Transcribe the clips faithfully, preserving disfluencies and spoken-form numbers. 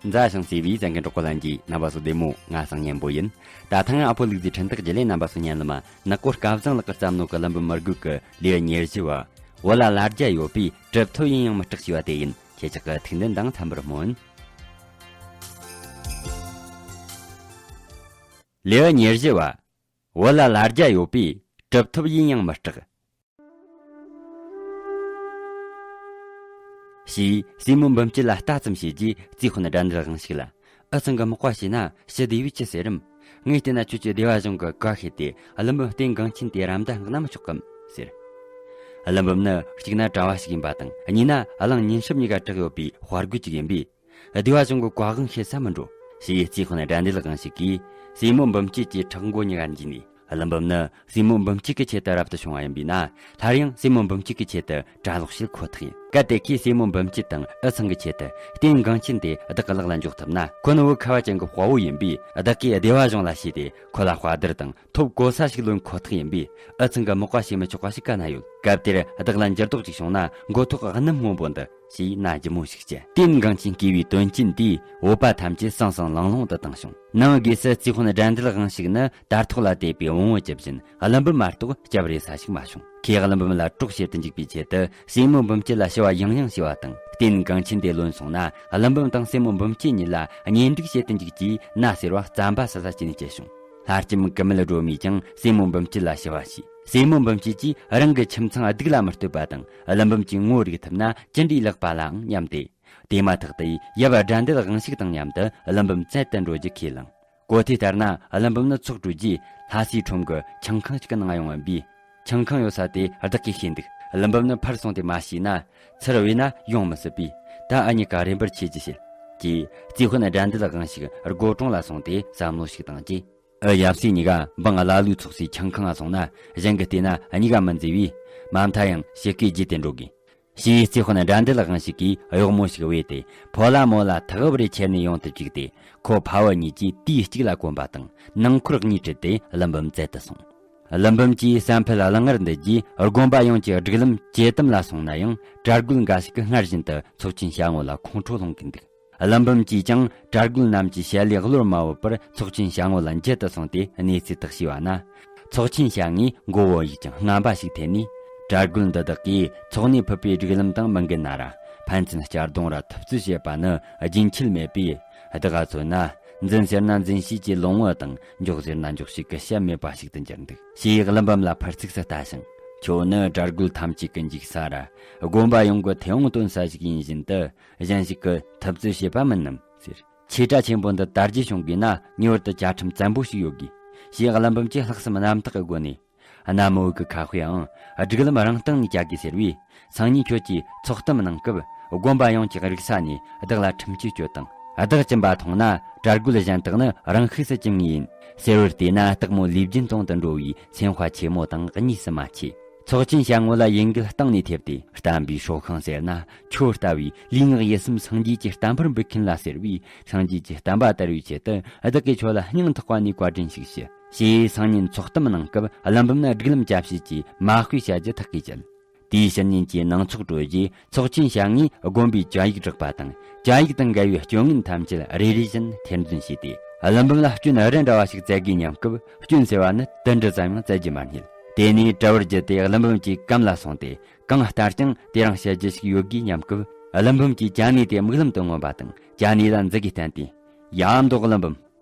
མཛའ་ཞིང་བརྩེ་བའི་གསན་མཁན་གྲོགས་པོ་ལྷན་རྒྱས། རྣམ་པ་ཚོ་བདེ་མོ། ང་སང་ཉན་པོ་ཡིན། ད་ཐེངས་ཨ་ཕོ་ལུག་རྫིའི་འཕྲིན་ཐག་བརྒྱུད་ལས་རྣམ་པ་ཚོ་སྙན་ལམ་ནག་པོ་སྐལ་བཟང་ལགས་ཀྱིས་བརྩམས་ནོ་གི་ཀླུ་འབུམ་མི་རྒོད་ཀྱི་ལེའུ་ཉེར་བཞི་བ། བོད་ལ་ལ་རྒྱ་ཡོད་པས་གྲུབ་ཐོབ་ཡིན་ཡང་མི་སྐྲག་ཞེས་པ་དེ་ཡིན། ཁྱེད་ཅག་གི་ཐུགས་འདུན་དང་འཚམ་པར་སྨོན། ལེའུ་ཉེར་བཞི་བ། བོད་ལ་ལ་རྒྱ་ཡོད་པས་གྲུབ་ཐོབ་ཡིན་ཡང་མི་སྐྲག། ཞེས་སྲས་མོ་འབུམ་སྐྱིད་ལ་ལྟ་ཙམ་བྱས་རྗེས་རྩིས་དཔོན་དགྲ་འདུལ་དབང་ཕྱུག་ལ། ཨ་ཚང་གིས་མག་པ་བྱས་ན་ཞི་བདེ་བས་ཅི་ཟེར་རམ། ངས་བལྟས་ན་ཁྱོད་ཀྱིས་སྡེ་བ་གཞུང་གི་བཀའ་ཤེས་ཏེ་ཀླུ་འབུམ་རྟེན་འགངས་ཆེན་དེ་ར་མདའ་མངགས་ན་མི་ཆོག་གམ་ཟེར། ཀླུ་འབུམ་ནི་གཅིག་ན་གྲྭ་བ་ཞིག་ཡིན་པ་དང་། གཉིས་ན་གླང་ཉིན་སྲིབ་གཉིས་ཀ་གྲགས་ཡོད་པའི་དཔའ་རྒོད་ཅིག་ཡིན་པས། སྡེ་བ་གཞུང་གི་བཀའ་དབང་བྱེད་ས་མི་འགྲོ། ཞེས་རྩིས་དཔོན་དགྲ་འདུལ་དབང་ཕྱུག་གིས་སྲས་མོ་འབུམ་སྐྱིད་ཀྱི་ཕྲག་མགོ་གཉིས་ཀ་འཇུས་ནས། ཀླུ་འབུམ་ནི་སྲས་མོ་འབུམ་སྐྱིད་ཀྱི་ཆེད་དུ་རབ་ཏུ་བྱུང་བ་ཡིན་པས་ན། སླར་ཡང་སྲས་མོ་འབུམ་སྐྱིད་ཀྱི་ཆེད་དུ་གྲྭ་ལོག་བྱེད་ཁོ་ཐག་ཡིན། གལ་ཏེ་ཁོས་སྲས་མོ་འབུམ་སྐྱིད་དང་ཨུ་ཚང་གི་ཆེད་དུ་རྟེན་འགངས་ཆེན་དེ་བདག་གི་ལག་ལ་འཇོག་ཐུབ་ན། ཁོ་ནི་བོད་ཁ་བ་ཅན་གྱི་དཔའ་བོ་ཡིན་པས། བདག་གིས་སྡེ་བ་གཞུང་ལ་ཞུས་ཏེ་ཁོ་ལ་དཔའ་བརྡུར་དང་ཐོབ་གོ་ས་ཞིག་ལོན་ཁོ་ཐག་ཡིན་པས། ཨུ་ཚང་གིས་མག་པ་བྱེད་མི་ཆོག་པ་ཞིག་ག་ན་ཡོད། སྐབས་དེར་བདག་ལ་འགྱུར་ལྡོག་ཅིག་བྱུང་ན་མགོ་ཐོག་གི་སྣུམ་སྔོན་པོ་འདི། ཞེས་སྣ་ལྗིད་མོ་ཞིག་བྱས། རྟེན་འགངས་ཆེན་བསྐོས་པའི་དོན་རྐྱེན་དེས་བོད་པ་ཐམས་ཅད་སང་སང་ལང་ལོང་དུ་བཏང་བྱུང་། ནང་སྒོས་སུ་རྩིས་དཔོན་དགྲ་འདུལ་དབང་ཕྱུག་ནི་དར་ཐོག་ལ་བསྡད་པའི་བོང་བུ་ཇི་བཞིན་ཀླུ་འབུམ་མ་གཏོགས་སྐྱབས་རེ་ས་ཞིག་མ་བྱུང་། ཁོས་ཀླུ་འབུམ་ལ་གྲོགས་བྱེད་དུ་འཇུག་པའི་ཆེད་དུ་སྲས་མོ་འབུམ་སྐྱིད་ལ་ཞུ་བ་ཡང་ཡང་བྱས་པ་དང་། རྟེན་འགངས་ཆེན་དེ་ལོན་སོང་ན་ཀླུ་འབུམ་དང་སྲས་མོ་འབུམ་སྐྱིད་གཉིས་ལ་གཉེན་སྒྲིག་བྱེད་དུ་འཇུག་ཅེས་མནའ་ཟེར་བ་རྩམ་པ་ཟ་ས་བྱས་ནས་བསྐྱལ་བྱུང་། ལྷ་ལྕམ་ཀུ་མུད་སྒྲོལ་མས་ཀྱང་སྲས་མོ་འབུམ་སྐྱིད་ལ་ཞུ་བ་བྱས། སྲས་མོ་འབུམ་སྐྱིད་ཀྱིས་རང་གི་ཁྱིམ་ཚང་སྡིག་ལ་མི་གཏོད་པ་དང་། ཀླུ་འབུམ་གྱི་ངོ་རིག་ཐུབ་ན་ཅི་འདྲའི་ལེགས་པ་ལའང་སྙམ་སྟེ། དེ་མ་ཐག་ཏུ་ཡབ་དགྲ་འདུལ་དབང་ཕྱུག་དང་མཉམ་དུ་ཀླུ་འབུམ་བཙལ་དུ་འགྲོ་རྒྱུ་ཁས་བླངས། གོ་ཐོས་ལྟར་ན་ཀླུ་འབུམ་ནི་ཚོགས་གྲོལ་རྗེས་ལྷ་སའི་ཁྲོམ་གྱི་ཆང་ཁང་ཞིག་གི་ནང་ཡོང་བ་ཡིན་པས། ཆང་ཁང་ཡོད་ས་དེ་བདག་གིས་ཤེས་འདུག་ཀླུ་འབུམ་ནི་ཕར་སོང་སྟེ་མ་ཤེས་ན་ཚུར་བོས་ན་ཡོང་མི་སྲིད་པས། ད་འུ་གཉིས་ཀ་རེ་འབུལ་ཆེ་རྒྱུ་བྱེད། ཅེས་རྩིས་དཔོན་དགྲ་འདུལ་དབང་ཕྱུག་སྒོ་གྲོང་ལ་སོང་སྟེ་བསམ་བློ་ཞིག་བཏང་རྗེས། ཨུ་ཡབ་སྲས་གཉིས་ཀ་འབངས་ཀླ་ཀློའི་ཚོགས་སའི་ཆང་ཁང་ང་སོང་ན་གཞན་གྱིས་བལྟས་ན་གཉིས་ཀ་མི་མཛེས་པས། མ་མཐའ་ཡང་ཞི་བཀོད་བརྗོད་དེ་འགྲོ་དགོས། ཞེས་རྩིས་དཔོན་དགྲ་འདུལ་དབང་ཕྱུག་གིས་གཡོག་མོ་ཞིག་བོས་ཏེ་ཕོ་ལ་མོ་ལ་ཐག་བབ་རེ་ཁྱེར་ནས་ཡོང་དུ་བཅུག་སྟེ། ཁོ་ཕ་བུ་གཉིས་ཀྱིས་དུས་གཅིག་ལ་གོམ་པ་བཏང་། ནང་འཁོར་གཉིས་ཁྲིད་དེ་ཀླུ་འབུམ་བཙལ་དུ་སོང་། ཀླུ་འབུམ་གྱིས་བསམ་འཕེལ་གླང་ངར་འདི་རྗེས་དགོན་པ་ཡོངས་ཀྱི་སྒྲིག་ལམ་ཇེ་དམ་ལ་སོང་ན་ཡང་། གྲྭ་རྒོད་འགའ་ཞིག་གིས་སྔར་བཞིན་དུ་ཚོགས་ཆེན་བྱ་ངོ་ལ་ཁོང་ཁྲོ་སློང་གིན་འདུག་ཀླུ་འབུམ་གྱིས་ཀྱང་གྲྭ་རྒོད་རྣམས་ཀྱི་ཞལ་ལས་གློར་མ་བུད་པར་ཚོགས་ཆེན་བྱ་ངོ་ལ་འཇལ་དུ་སོང་སྟེ་གནས་ཚུལ་དག་ཞུས་པ་ན། ཚོགས་ཆེན་བྱ་ངོས་མགོ་བོ་གཡུག་ཅིང་རྔམ་པ་ཞིག་འཐེན་ནས། གྲྭ་རྒོད་འདི་དག་གིས་ཚོགས་ནས་ཕུད་པའི་སྒྲིག་ལམ་དང་མི་འགལ་ན་ར། ཕན་ཚུན་གཅར་རྡུང་ར་ཐུབ་ཚོད་བྱེད་པ་ནི་རྒྱུན་ཆད་མེད་པས། བདག་ག་མཚོན་ན་འཛིན་ཟེར་ན་འཛིན་བྱེད་ཀྱི་ལོང་བུ་དང་འཇོག་ཟེར་ན་འཇོག་བྱེད་ཀྱི་ཞབས་མེད་པ་ཞིག་ཏུ་གྱུར་འདུག་ཞེས་ཀླུ་འབུམ་ལ་ཕར་ཚིགས་སུ་ལྟ་ཞིང་། ཁྱོད་ནི་གྲྭ་རྒོད་ཐམས་ཅད་ཀྱི་འཇིགས་ས་ར། དགོན་པ་ཡོངས་ཀྱི་མཐེ་བོང་སྟོན་ས་ཞིག་ཡིན་བཞིན་དུ། གཞན་ཞིག་གིས་ཐུབ་ཚོད་བྱེད་པ་མིན་ནམ་ཟེར། ཆོས་གྲྭ་ཆེན་པོ་འདི་དར་རྒྱས་བྱུང་དགོས་ན་ངེས་པར་དུ་བཅའ་ཁྲིམས་བཙན་པོ་ཞིག་ཡོད་དགོས། ཞེས་ཀླུ་འབུམ་གྱིས་ལྷག་བསམ་རྣམ་དག་གི་སྒོ་ནས། གནའ་མི་བོད་ཀྱི་ཁ་དཔེའང་སྒྲིག་ལམ་རང་སྟེང་ནས་བཅའ་དགོས་ཟེར་བས། སང་ཉིན་ཁྱོད་ཀྱིས་ཚོགས་གཏམ་གནང་སྐབས་དགོན་པ་ཡོངས་ཀྱི་རིག་ས་ནས་བདག་ལ་ཁྲིམས་གཅོད་གཅོད་དང་། བདག་བཅིངས་པ་མཐོང་ན་གྲྭ་རྒོད་གཞན་དག་ནི་རང་ཤུགས་སུ་བཅིངས་ངེས་ཡིན་ཟེར་བར་བལྟས་ན། སྟག་མོ་ལུས་རྒྱུན་གཏོང་དུ་འགྲོ་བའི་སེམས་དཔའ་ཆེན་མོ་དང་གཉིས་སུ་མ་མཆིས། ཚོགས་ཆེན་བྱ་ངོ་ལ་ཡིད་འགུལ་གཏིང་ནས་ཐེབས་ཏེ། བསྟན་པའི་སྲོག་ཤིང་ཟེར་ན་ཁྱོད་ལྟ་བུའི་ལུས་ངག་ཡིད་གསུམ་སངས་རྒྱས་ཀྱི་བསྟན་པར་འབུལ་མཁན་ལ་ཟེར་བས། སངས་རྒྱས་ཀྱི་བསྟན་པ་དར་བའི་ཆེད་དུ་བདག་གིས་ཁྱོད་ལ་སྙིང་ཐག་པ་ནས་བཀའ་དྲིན་ཞིག་ཞུ། ཞེས་སང་ཉིན་ཚོགས་གཏམ་གནང་སྐབས་ཀླུ་འབུམ་ནི་སྒྲིག་ལམ་བཅའ་བྱེད་ཀྱིས་མ་དཔེ་བྱ་རྒྱུ་ཐག་གིས་བཅད། དེའི་ཕྱི་ཉིན་གྱི་ནང་ཚོགས་གྲོལ་རྗེས་ཚོགས་ཆེན་བྱ་ངོས་དགོན་པའི་བཅའ་ཡིག་བསྒྲགས་པ་དང་། བཅའ་ཡིག་དང་འགལ་བའི་སྐྱོན་ངན་ཐམས་ཅད་རེ་རེ་བཞིན་ཐེར་འདོན་བྱས་ཏེ། ཀླུ་འབུམ་ལ་སྐྱོན་རི་འདྲ་བ་ཞིག་བཙལ་དགོས་སྙམ་སྐབས། སྐྱོན་ཟེར་བ་ནི་དུད་འགྲོ་ཙམ་ཡང་བཙལ་རྒྱུ་མ་རྙེད། དེ་ནས་དྲི་བར་བརྒྱུད་དེ་ཀླུ་འབུམ་གྱི་གམ་ལ་སོང་སྟེ། གང་ལྟར་ཀྱང་དེ་རིང་བཤད་རྒྱུ་ཞིག་ཡོད་དགོས་སྙམ་སྐབས། ཀླུ་འབུམ་གྱིས་ཅ་ནེ་དེ་མིག་ལམ་དུ་མངོན་པ་དང་ཅ་ནེ་ལ་མཛུབ་གུས་བསྟན་ཏེ། ཡ་མདོ་ཀླུ་འབུམ།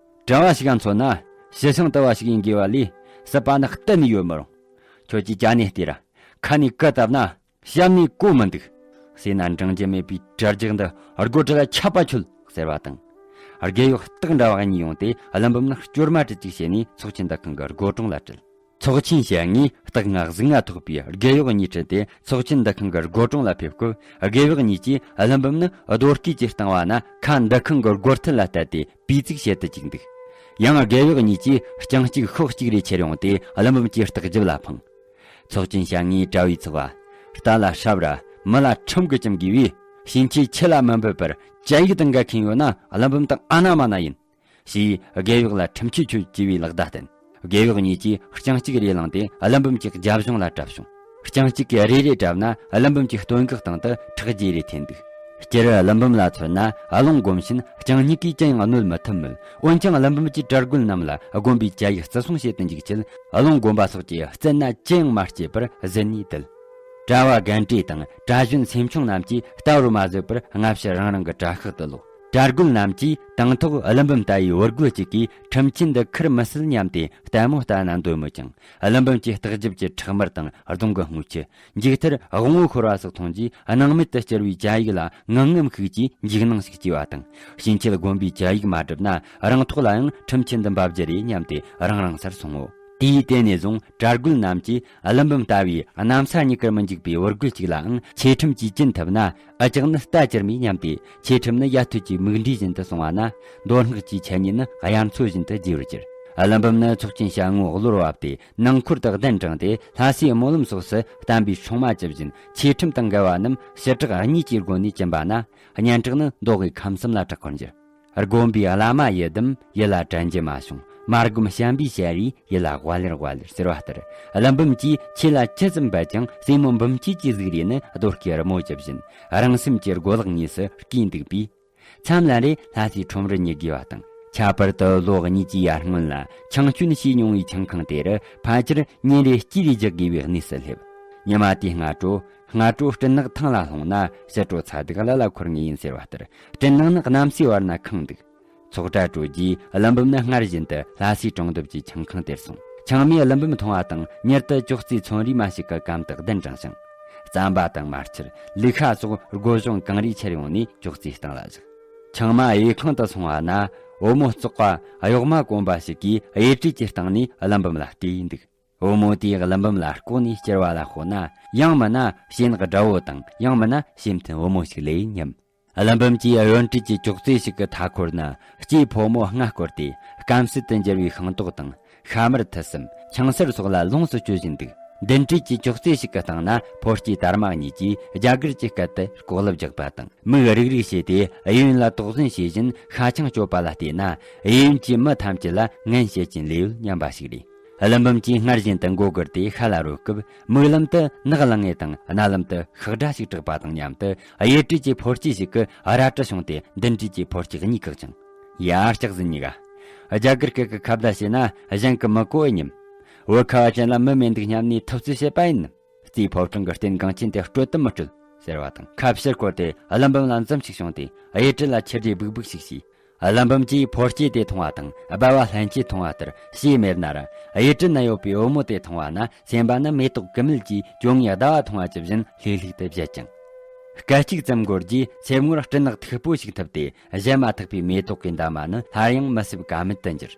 གྲྭ་བ་ཞིག་ག་མཚོན་ན་ཞི་ཞིང་དུལ་བ་ཞིག་ཡིན་དགོས་པ་ལས་སྲིད་པ་ནི་གཏན་ནས་ཡོད་མི་རུང་། ཁྱོད་ཀྱིས་ཅ་ནེ་བལྟས་ར། ཁ་ནས་གུ་བཏབ་ན་གཤམ་ནས་གོ་མི་འདུག་ཟེར་ན། འགྲང་རྒྱུ་མེད་པའི་གྲ་རྒྱགས་འདི་སྒོ་ཁྲི་ལ་ཆད་པ་ཆོད་ཟེར་བ་དང་། རྒས་གཡོག་སྟག་འདྲ་བ་གཉིས་ཡོང་སྟེ་ཀླུ་འབུམ་ནི་སྐྱོར་མ་དྲིལ་ཅིག་བྱས་ནས་ཚོགས་ཆེན་འདུ་ཁང་གི་སྒོ་དྲུང་ལ་དྲིལ། ཚོགས་ཆེན་བྱ་ངོས་སྟག་ང་གཟིག་ང་ཐོགས་པའི་རྒས་གཡོག་གཉིས་ཁྲིད་དེ་ཚོགས་ཆེན་འདུ་ཁང་གི་སྒོ་དྲུང་ལ་ཕེབས་སྐབས། རྒས་གཡོག་གཉིས་ཀྱིས་ཀླུ་འབུམ་ནི་རྡོ་སྐས་ཀྱི་སྟེང་བ་ན་ཁ་འདུ་ཁང་གི་སྒོ་ཐད་ལ་བསྟད་དེ་པི་ཙིག་བྱེད་དུ་བཅུག་འདུག་ཡང་རྒས་གཡོག་གཉིས་ཀྱིས་རྐྱང་གཅིག་ཤོག་གཅིག་རེ་ཁྱེར་ཡོང་སྟེ་ཀླུ་འབུམ་གྱི་སྟག་རྒྱབ་ལ་འཕངས། ཚོགས་ཆེན་བྱ་ངོས་གྲྭ་བའི་ཚོགས་པ། རྟ་ལ་སྲབ་ར་མི་ལ་ཁྲིམས་ཀྱིས་བཅིངས་དགོས་པས། ཕྱིན་ཆད་ཁྲིམས་ལ་མི་འབབ་པར་བཅའ་ཡིག་དང་འགལ་མཁན་ཡོད་ན་ཀླུ་འབུམ་དང་ཨ་ན་མ་ན་ཡིན། ཞེས་རྒས་གཡོག་ལ་ཁྲིམས་གཅོད་ཆོད་ཅེས་པའི་ལག་བརྡ་བསྟན། རྒས་གཡོག་གཉིས་ཀྱིས་རྐྱང་གཅིག་རེ་བླངས་ཏེ་ཀླུ་འབུམ་གྱི་རྒྱབ་གཞུང་ལ་བྲབས་བྱུང་། རྐྱང་གཅིག་གིས་རེ་རེ་བྲབས་ན་ཀླུ་འབུམ་གྱི་སྟོད་འགག་སྟེང་དུ་ཁྲག་རྒྱས་རེ་འཐེན་འདུག་སྤྱིར་ཀླུ་འབུམ་ལ་མཚོན་ན། ཀླུང་སྒོམ་ཆེན་རྐྱང་སྙིང་གིས་ཅི་ཡང་གནོད་མི་ཐུབ་མོད། འོན་ཀྱང་ཀླུ་འབུམ་གྱིས་གྲྭ་རྒོད་རྣམས་ལ་དགོན་པའི་བཅའ་ཡིག་བརྩི་སྲུང་བྱེད་དུ་འཇུག་ཆེད། ཀླུང་དགོན་པ་སོགས་ཀྱིས་བརྩི་ན་ཅི་ཡང་མ་སྐྱེས་པར་གཟི་ནས་བསྡུས། གྲྭ་བ་རྒན་གྲས་དང་གྲྭ་གཞོན་སེམས་ཆུང་རྣམས་ཀྱིས་ལྟ་བར་མ་བཟོད་པར་སྔ་ཕྱི་རང་རང་གི་གྲྭ་ཤག་ཏུ་ལོག་གྲྭ་རྒོད་རྣམས་ཀྱིས་དང་ཐོག་ཀླུ་འབུམ་ལྟ་བུའི་འོར་རྒོད་ཅིག་གིས་ཁྲིམས་ཆད་འདི་འཁུར་མི་སྲིད་སྙམ་སྟེ་ལྟད་མོ་ལྟ་ན་འདོད་མོད་ཀྱང་། ཀླུ་འབུམ་གྱི་ལྟག་རྒྱབ་ཀྱི་ཁྲག་དམར་དང་གདོང་གི་སྔོ་ཆུ། མཇུག་མཐར་དབང་བོ་ཤོར་བ་སོགས་མཐོང་རྗེས་སྣང་མེད་དུ་བསྐྱུར་བའི་བཅའ་ཡིག་ལ་ངང་ངམ་ཤུགས་ཀྱིས་འཇིགས་སྣང་ཞིག་སྐྱེས་པ་དང་། ཕྱིན་ཆད་དགོན་པའི་བཅའ་ཡིག་མ་བསྒྲུབས་ན་རང་ཐོག་ལ་ཡང་ཁྲིམས་ཆད་འདི་འབབ་རྒྱུ་རེད་སྙམ་སྟེ་རང་རང་སར་སོང་ངོ་། དུས་དེ་ནས་བཟུང་གྲྭ་རྒོད་རྣམས་ཀྱིས་ཀླུ་འབུམ་ལྟ་བུའི་གནམ་ས་གཉིས་ཀར་མི་འཇིགས་པའི་འོར་རྒོད་ཅིག་ལའང་ཆོས་ཁྲིམས་ཀྱིས་བཅིན་ཐུབ་ན། འུ་ཅག་ནི་རྟ་ཅིར་མས་སྙམ་སྟེ། ཆོས་ཁྲིམས་ནི་ཡ་ཐོད་ཀྱི་མིག་འབྲས་བཞིན་དུ་སྲུང་བ་ན། མདོ་སྔགས་ཀྱི་འཆད་ཉན་ནི་དབྱར་མཚོ་བཞིན་དུ་རྒྱས་པར་གྱུར། ཀླུ་འབུམ་ནི་ཚོགས་ཆེན་ཞལ་ངོ་གློ་བུར་བབས་ཏེ། ནང་འཁོར་དུ་གདན་དྲངས་ཏེ། ལྷ་སའི་སྨོན་ལམ་སོགས་སུ་བསྟན་པའི་སྲུང་མ་ཇི་བཞིན་ཆོས་ཁྲིམས་དང་འགལ་བ་རྣམས་ཞི་དྲག་གཉིས་ཀྱི་སྒོ་ནས་བཅིན་པ་ན། སྙན་གྲགས་ནི་མདོ་དབུས་ཁམས་གསུམ་ལ་གྲགས་པར་གྱུར། དགོན་པའི་བླ་མ་ཡི་དམ་ཡིད་ལ་དྲན་རྒྱུ་མ་བྱུང་། མ་སྒོམ་བྱམས་པའི་ཞལ་རས་ཡིད་ལ་ཝ་ལེར་ཝ་ལེར་ཟེར་བ་ལྟར། ཀླུ་འབུམ་གྱིས་ཆོས་ལ་ཇི་ཙམ་འབད་ཀྱང་སྲས་མོ་འབུམ་སྐྱིད་ཀྱི་གཟུགས་རིས་ནི་རྡོ་སྐྱེས་རི་མོ་ཇི་བཞིན་རང་སེམས་ཀྱི་སྒོ་ལོགས་གཉིས་སུ་བརྐོས་འདུག་པས། མཚམས་ལ་རེ་ལྷ་སའི་ཁྲོམ་རུ་ཉལ་དགོས་པ་དང་། ཁྱད་པར་དུ་ལོ་གཉིས་ཀྱི་ཡར་སྔོན་ལ་ཆང་སྐྱོན་བྱས་མྱོང་བའི་ཆང་ཁང་དེ་རུ་ཕལ་ཆེར་ཉིན་རེ་སྐྱིད་རེ་རྒྱག་དགོས་པའི་གནས་སུ་སླེབས། ཉི་མ་དེའི་སྔ་དྲོ། སྔ་དྲོ་སྤྲིན་ནག་ཐང་ལ་ལྷུང་ན་ཕྱི་དྲོ་ཚ་དུག་ཀླད་ལ་འཁོར་ངེས་ཡིན་ཟེར་བ་ལྟར། སྤྲིན་ནག་ནི་གནམ་སའི་བར་ན་ཁེངས་འདུག་ཚོགས་གྲྭ་གྲོལ་རྗེས་ཀླུ་འབུམ་ནི་སྔར་བཞིན་དུ་ལྷ་སའི་གྲོང་འདབས་ཀྱི་ཆང་ཁང་དེར་སོང་། ཆང་མས་ཀླུ་འབུམ་མཐོང་བ་དང་མྱུར་དུ་ཅོག་ཙེའི་ཚོན་རིས་མ་ཞིག་གི་གམ་དུ་གདན་དྲངས་ཤིང་། རྩམ་པ་དང་མར་ཕྱུར། ལུག་ཤ་སོགས་སྒོ་གཞོང་གང་རེ་ཁྱེར་ཡོང་ནས་ཅོག་ཙེའི་སྟེང་ལ་བཞག་ཆང་མ་གཡས་ཁང་དུ་སོང་བ་ན། བུ་མོ་བཙོག་པ་གཡོག་མ་གོན་པ་ཞིག་གིས་གཡས་གྲལ་གྱི་སྟེང་ནས་ཀླུ་འབུམ་ལ་བལྟས་འདུག་བུ་མོ་དེས་ཀླུ་འབུམ་ལ་ལྐོག་ནས་བསྐྱུར་བ་ལ་དཔགས་ན། ཡང་མིན་ན་ཞེ་ནག་དགྲ་བོ་དང་། ཡང་མིན་ན་བྱེམ་ཐུན་བུ་མོ་ཞིག་ལས་སྙམ། ཀླུ་འབུམ་གྱིས་གཡོན་གྲལ་གྱི་ཅོག་ཙེ་ཞིག་གི་མཐའ་འཁོར་ན། སྐྱེས་ཕོ་མོ་ལྔ་བསྐོར་ཏེ། སྐམ་སེལ་དུ་འགྱུར་བའི་ཤིང་ཏོག་དང་། ཤ་མར་ཐུད་གསུམ། ཆང་སེར་སོགས་ལ་ལོངས་སུ་སྤྱོད་བཞིན་འདུག་མདུན་གྲལ་གྱི་ཅོག་ཙེ་ཞིག་གི་སྟེང་ན་ཕོ་སྐྱེས་དར་མ་གཉིས་ཀྱིས་རྒྱ་གར་གྱི་སྐད་དུ་ལྐོག་ལབ་རྒྱག་པ་དང་། མིག་རིག་རིག་བྱས་ཏེ་གཡས་གཡོན་ལ་དོགས་ཟོན་བྱེད་བཞིན་ཤ་ཆང་སྤྱོད་པ་ལ་བལྟས་ན། གཡས་གཡོན་གྱི་མི་ཐམས་ཅད་ལ་ངན་བྱེད་ཀྱིན་ལས་ཡོད་སྙམ་པ་ཞིག་རེད། ཀླུ་འབུམ་གྱིས་སྔར་བཞིན་དུ་མགོ་སྒུར་ཏེ་ཤ་ལ་རོལ་སྐབས། མིག་ལམ་དུ་ནག་ལངས་ངེ་དང་། རྣ་ལམ་དུ་ཤག་སྒྲ་ཞིག་གྲགས་པ་དང་མཉམ་དུ། གཡས་གྲལ་གྱི་ཕོ་སྐྱེས་ཤིག་གིས་རལ་གྲི་བྱུང་སྟེ། མདུན་གྲལ་གྱི་ཕོ་སྐྱེས་གཉིས་བཀག་ཅིང་། ཡ། སྐྲག་ཟིན་ཉིག་ག་རྒྱ་གར་སྐད་ཀྱི་ཁ་བརྡ་བྱས་ན་གཞན་གྱིས་མི་གོ་ཨེ་སྙམ། བོད་ཁ་བ་ཅན་ལ་མི་མེད་འདུག་སྙམ་ནས་ཐུབ་ཚོད་བྱེད་པ་ཡིན་ནམ། རྩེའི་ཕོ་བྲང་གི་རྟེན་འགངས་ཆེན་དེ་སྤྲོད་དུ་མི་སྤྲོད་ཟེར་བ་དང་། ཁ་ཕྱིར་བསྐོར་ཏེ་ཀླུ་འབུམ་ལ་འཛུམ་ཞིག་བྱུང་སྟེ། གཡས་གྲལ་ལ་ཁྱེར་རྗེས་སྦུག་སྦུག་ཞིག་བྱས། ཀླུ་འབུམ་གྱིས་ཕོ་སྐྱེས་དེ་མཐོང་བ་དང་། སྦལ་བ་ལྷན་སྐྱེས་མཐོང་བ་ལྟར་ཞེ་མེར་ན་ར། གཡས་གྲལ་ན་ཡོད་པའི་བུ་མོ་དེ་མཐོང་བ་ན། སེམས་པ་ནི་མེ་ཏོག་ཀུ་མེད་ཀྱིས་བཅོ་ལྔའི་ཟླ་བ་མཐོང་བ་ཇི་བཞིན་ལྷིག་ལྷིག་ཏུ་བཞད་ཅིང་། སྐད་ཅིག་ཙམ་འགོར་རྗེས་སེམས་ངོར་སྤྲིན་ནག་མཐུག་པོ་ཞིག་འཐིབས་ཏེ། བཞད་མ་ཐག་པའི་མེ་ཏོག་གི་འདབ་མ་ནི་སླར་ཡང་མི་སེམས་ཀ་མེད་དུ་འགྱུར།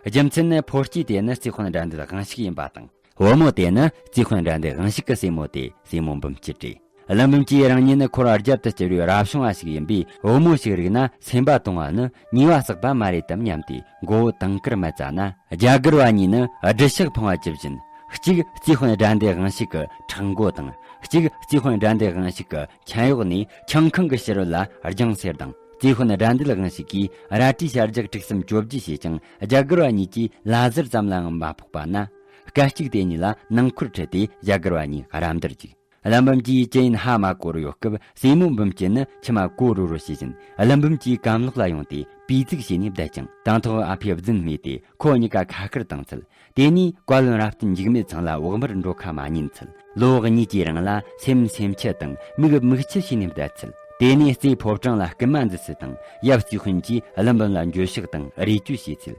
རྒྱུ་མཚན་ནི་ཕོ་སྐྱེས་དེ་ནི་རྩེ་དཔོན་དགྲ་འདུལ་དབང་ཕྱུག་ཡིན་པ་དང་། བུ་མོ་དེ་ནི་རྩེ་དཔོན་དགྲ་འདུལ་དབང་ཕྱུག་གི་སྲས་མོ་དེ་སྲས་མོ་འབུམ་སྐྱིད་རེད། ཀླུ་འབུམ་གྱིས་རང་ཉིད་ནི་འཁོར་བ་རྒྱབ་ཏུ་བསྐྱུར་བའི་རབ་བྱུང་བ་ཞིག་ཡིན་པས། བུ་མོ་ཞིག་རིག་ན་སེམས་པ་གཏོང་བ་ནི་ཉེས་པ་བསགས་པ་མ་རེད་དམ་སྙམ་སྟེ་མགོ་བོ་དུང་དཀར་མ་བཙའ་ན། རྒྱ་གར་བ་གཉིས་ནི་སྦྲུལ་ཞགས་འཕངས་པ་ཇི་བཞིན། གཅིག་རྩེ་དཔོན་དགྲ་འདུལ་དབང་ཕྱུག་གི་ཕྲག་མགོ་དང་། གཅིག་རྩེ་དཔོན་དགྲ་འདུལ་དབང་ཕྱུག་གི་མཆན་གཡོག་ནས་ཆང་ཁང་གི་ཕྱི་རོལ་ལ་རྒྱང་སེར་དང་། རྩེ་དཔོན་དགྲ་འདུལ་དབང་ཕྱུག་གིས་རལ་གྲིའི་ཞལ་རྒྱག་དྲུག་གསུམ་བཅོ་བརྒྱད་བྱས་ཀྱང་། རྒྱ་གར་བ་གཉིས་ཀྱིས་ལ་ཟུར་ཙམ་ལའང་མ་ཕོག་པ་ན། སྐད་ཅིག་དེ་གཉིས་ལ་ནང་འཁོར་ཁྲིད་དེ་རྒྱ་གར་བ་གཉིས་རམ་འདེགས་བཅུག་ཀླུ་འབུམ་གྱིས་ཅི་ཡིན་ཧ་མ་གོ་རུ་ཡོད་སྐབས། སྲས་མོ་འབུམ་སྐྱིད་ནི་མཆི་མ་ཀོ་རུ་རུ་བྱེད་བཞིན། ཀླུ་འབུམ་གྱི་གམ་ལོགས་ལ་ཡོང་སྟེ་པི་ཙིག་བྱས་ནས་བསྡད་ཅིང་། དང་ཐོག་ཨ་ཕའི་རྫུན་སྨྲས་ཏེ། ཁོ་གཉིས་ཀ་ཁ་ཁར་བཏང་ཚུལ། དེ་ནས་བཀའ་བློན་རབ་བརྟན་འཇིགས་མེད་ཚང་ལ་བོགས་མར་འགྲོ་ཁ་མ་ཉན་ཚུལ། ལོ་གཉིས་ཀྱི་རིང་ལ་སེམས་སེམས་ཁྲལ་དང་མིག་མིག་ཆུ་བྱས་ནས་བསྡད་ཚུལ། དེ་ནས་རྩེའི་ཕོ་བྲང་ལ་རྐུན་མ་འཛུལ་ཚུལ་དང་། ཡབ་རྩེ་དཔོན་གྱིས་ཀླུ་འབུམ་ལ་འགྱོད་བཤགས་དང་རེ་ཅོ་བྱས་ཚུལ།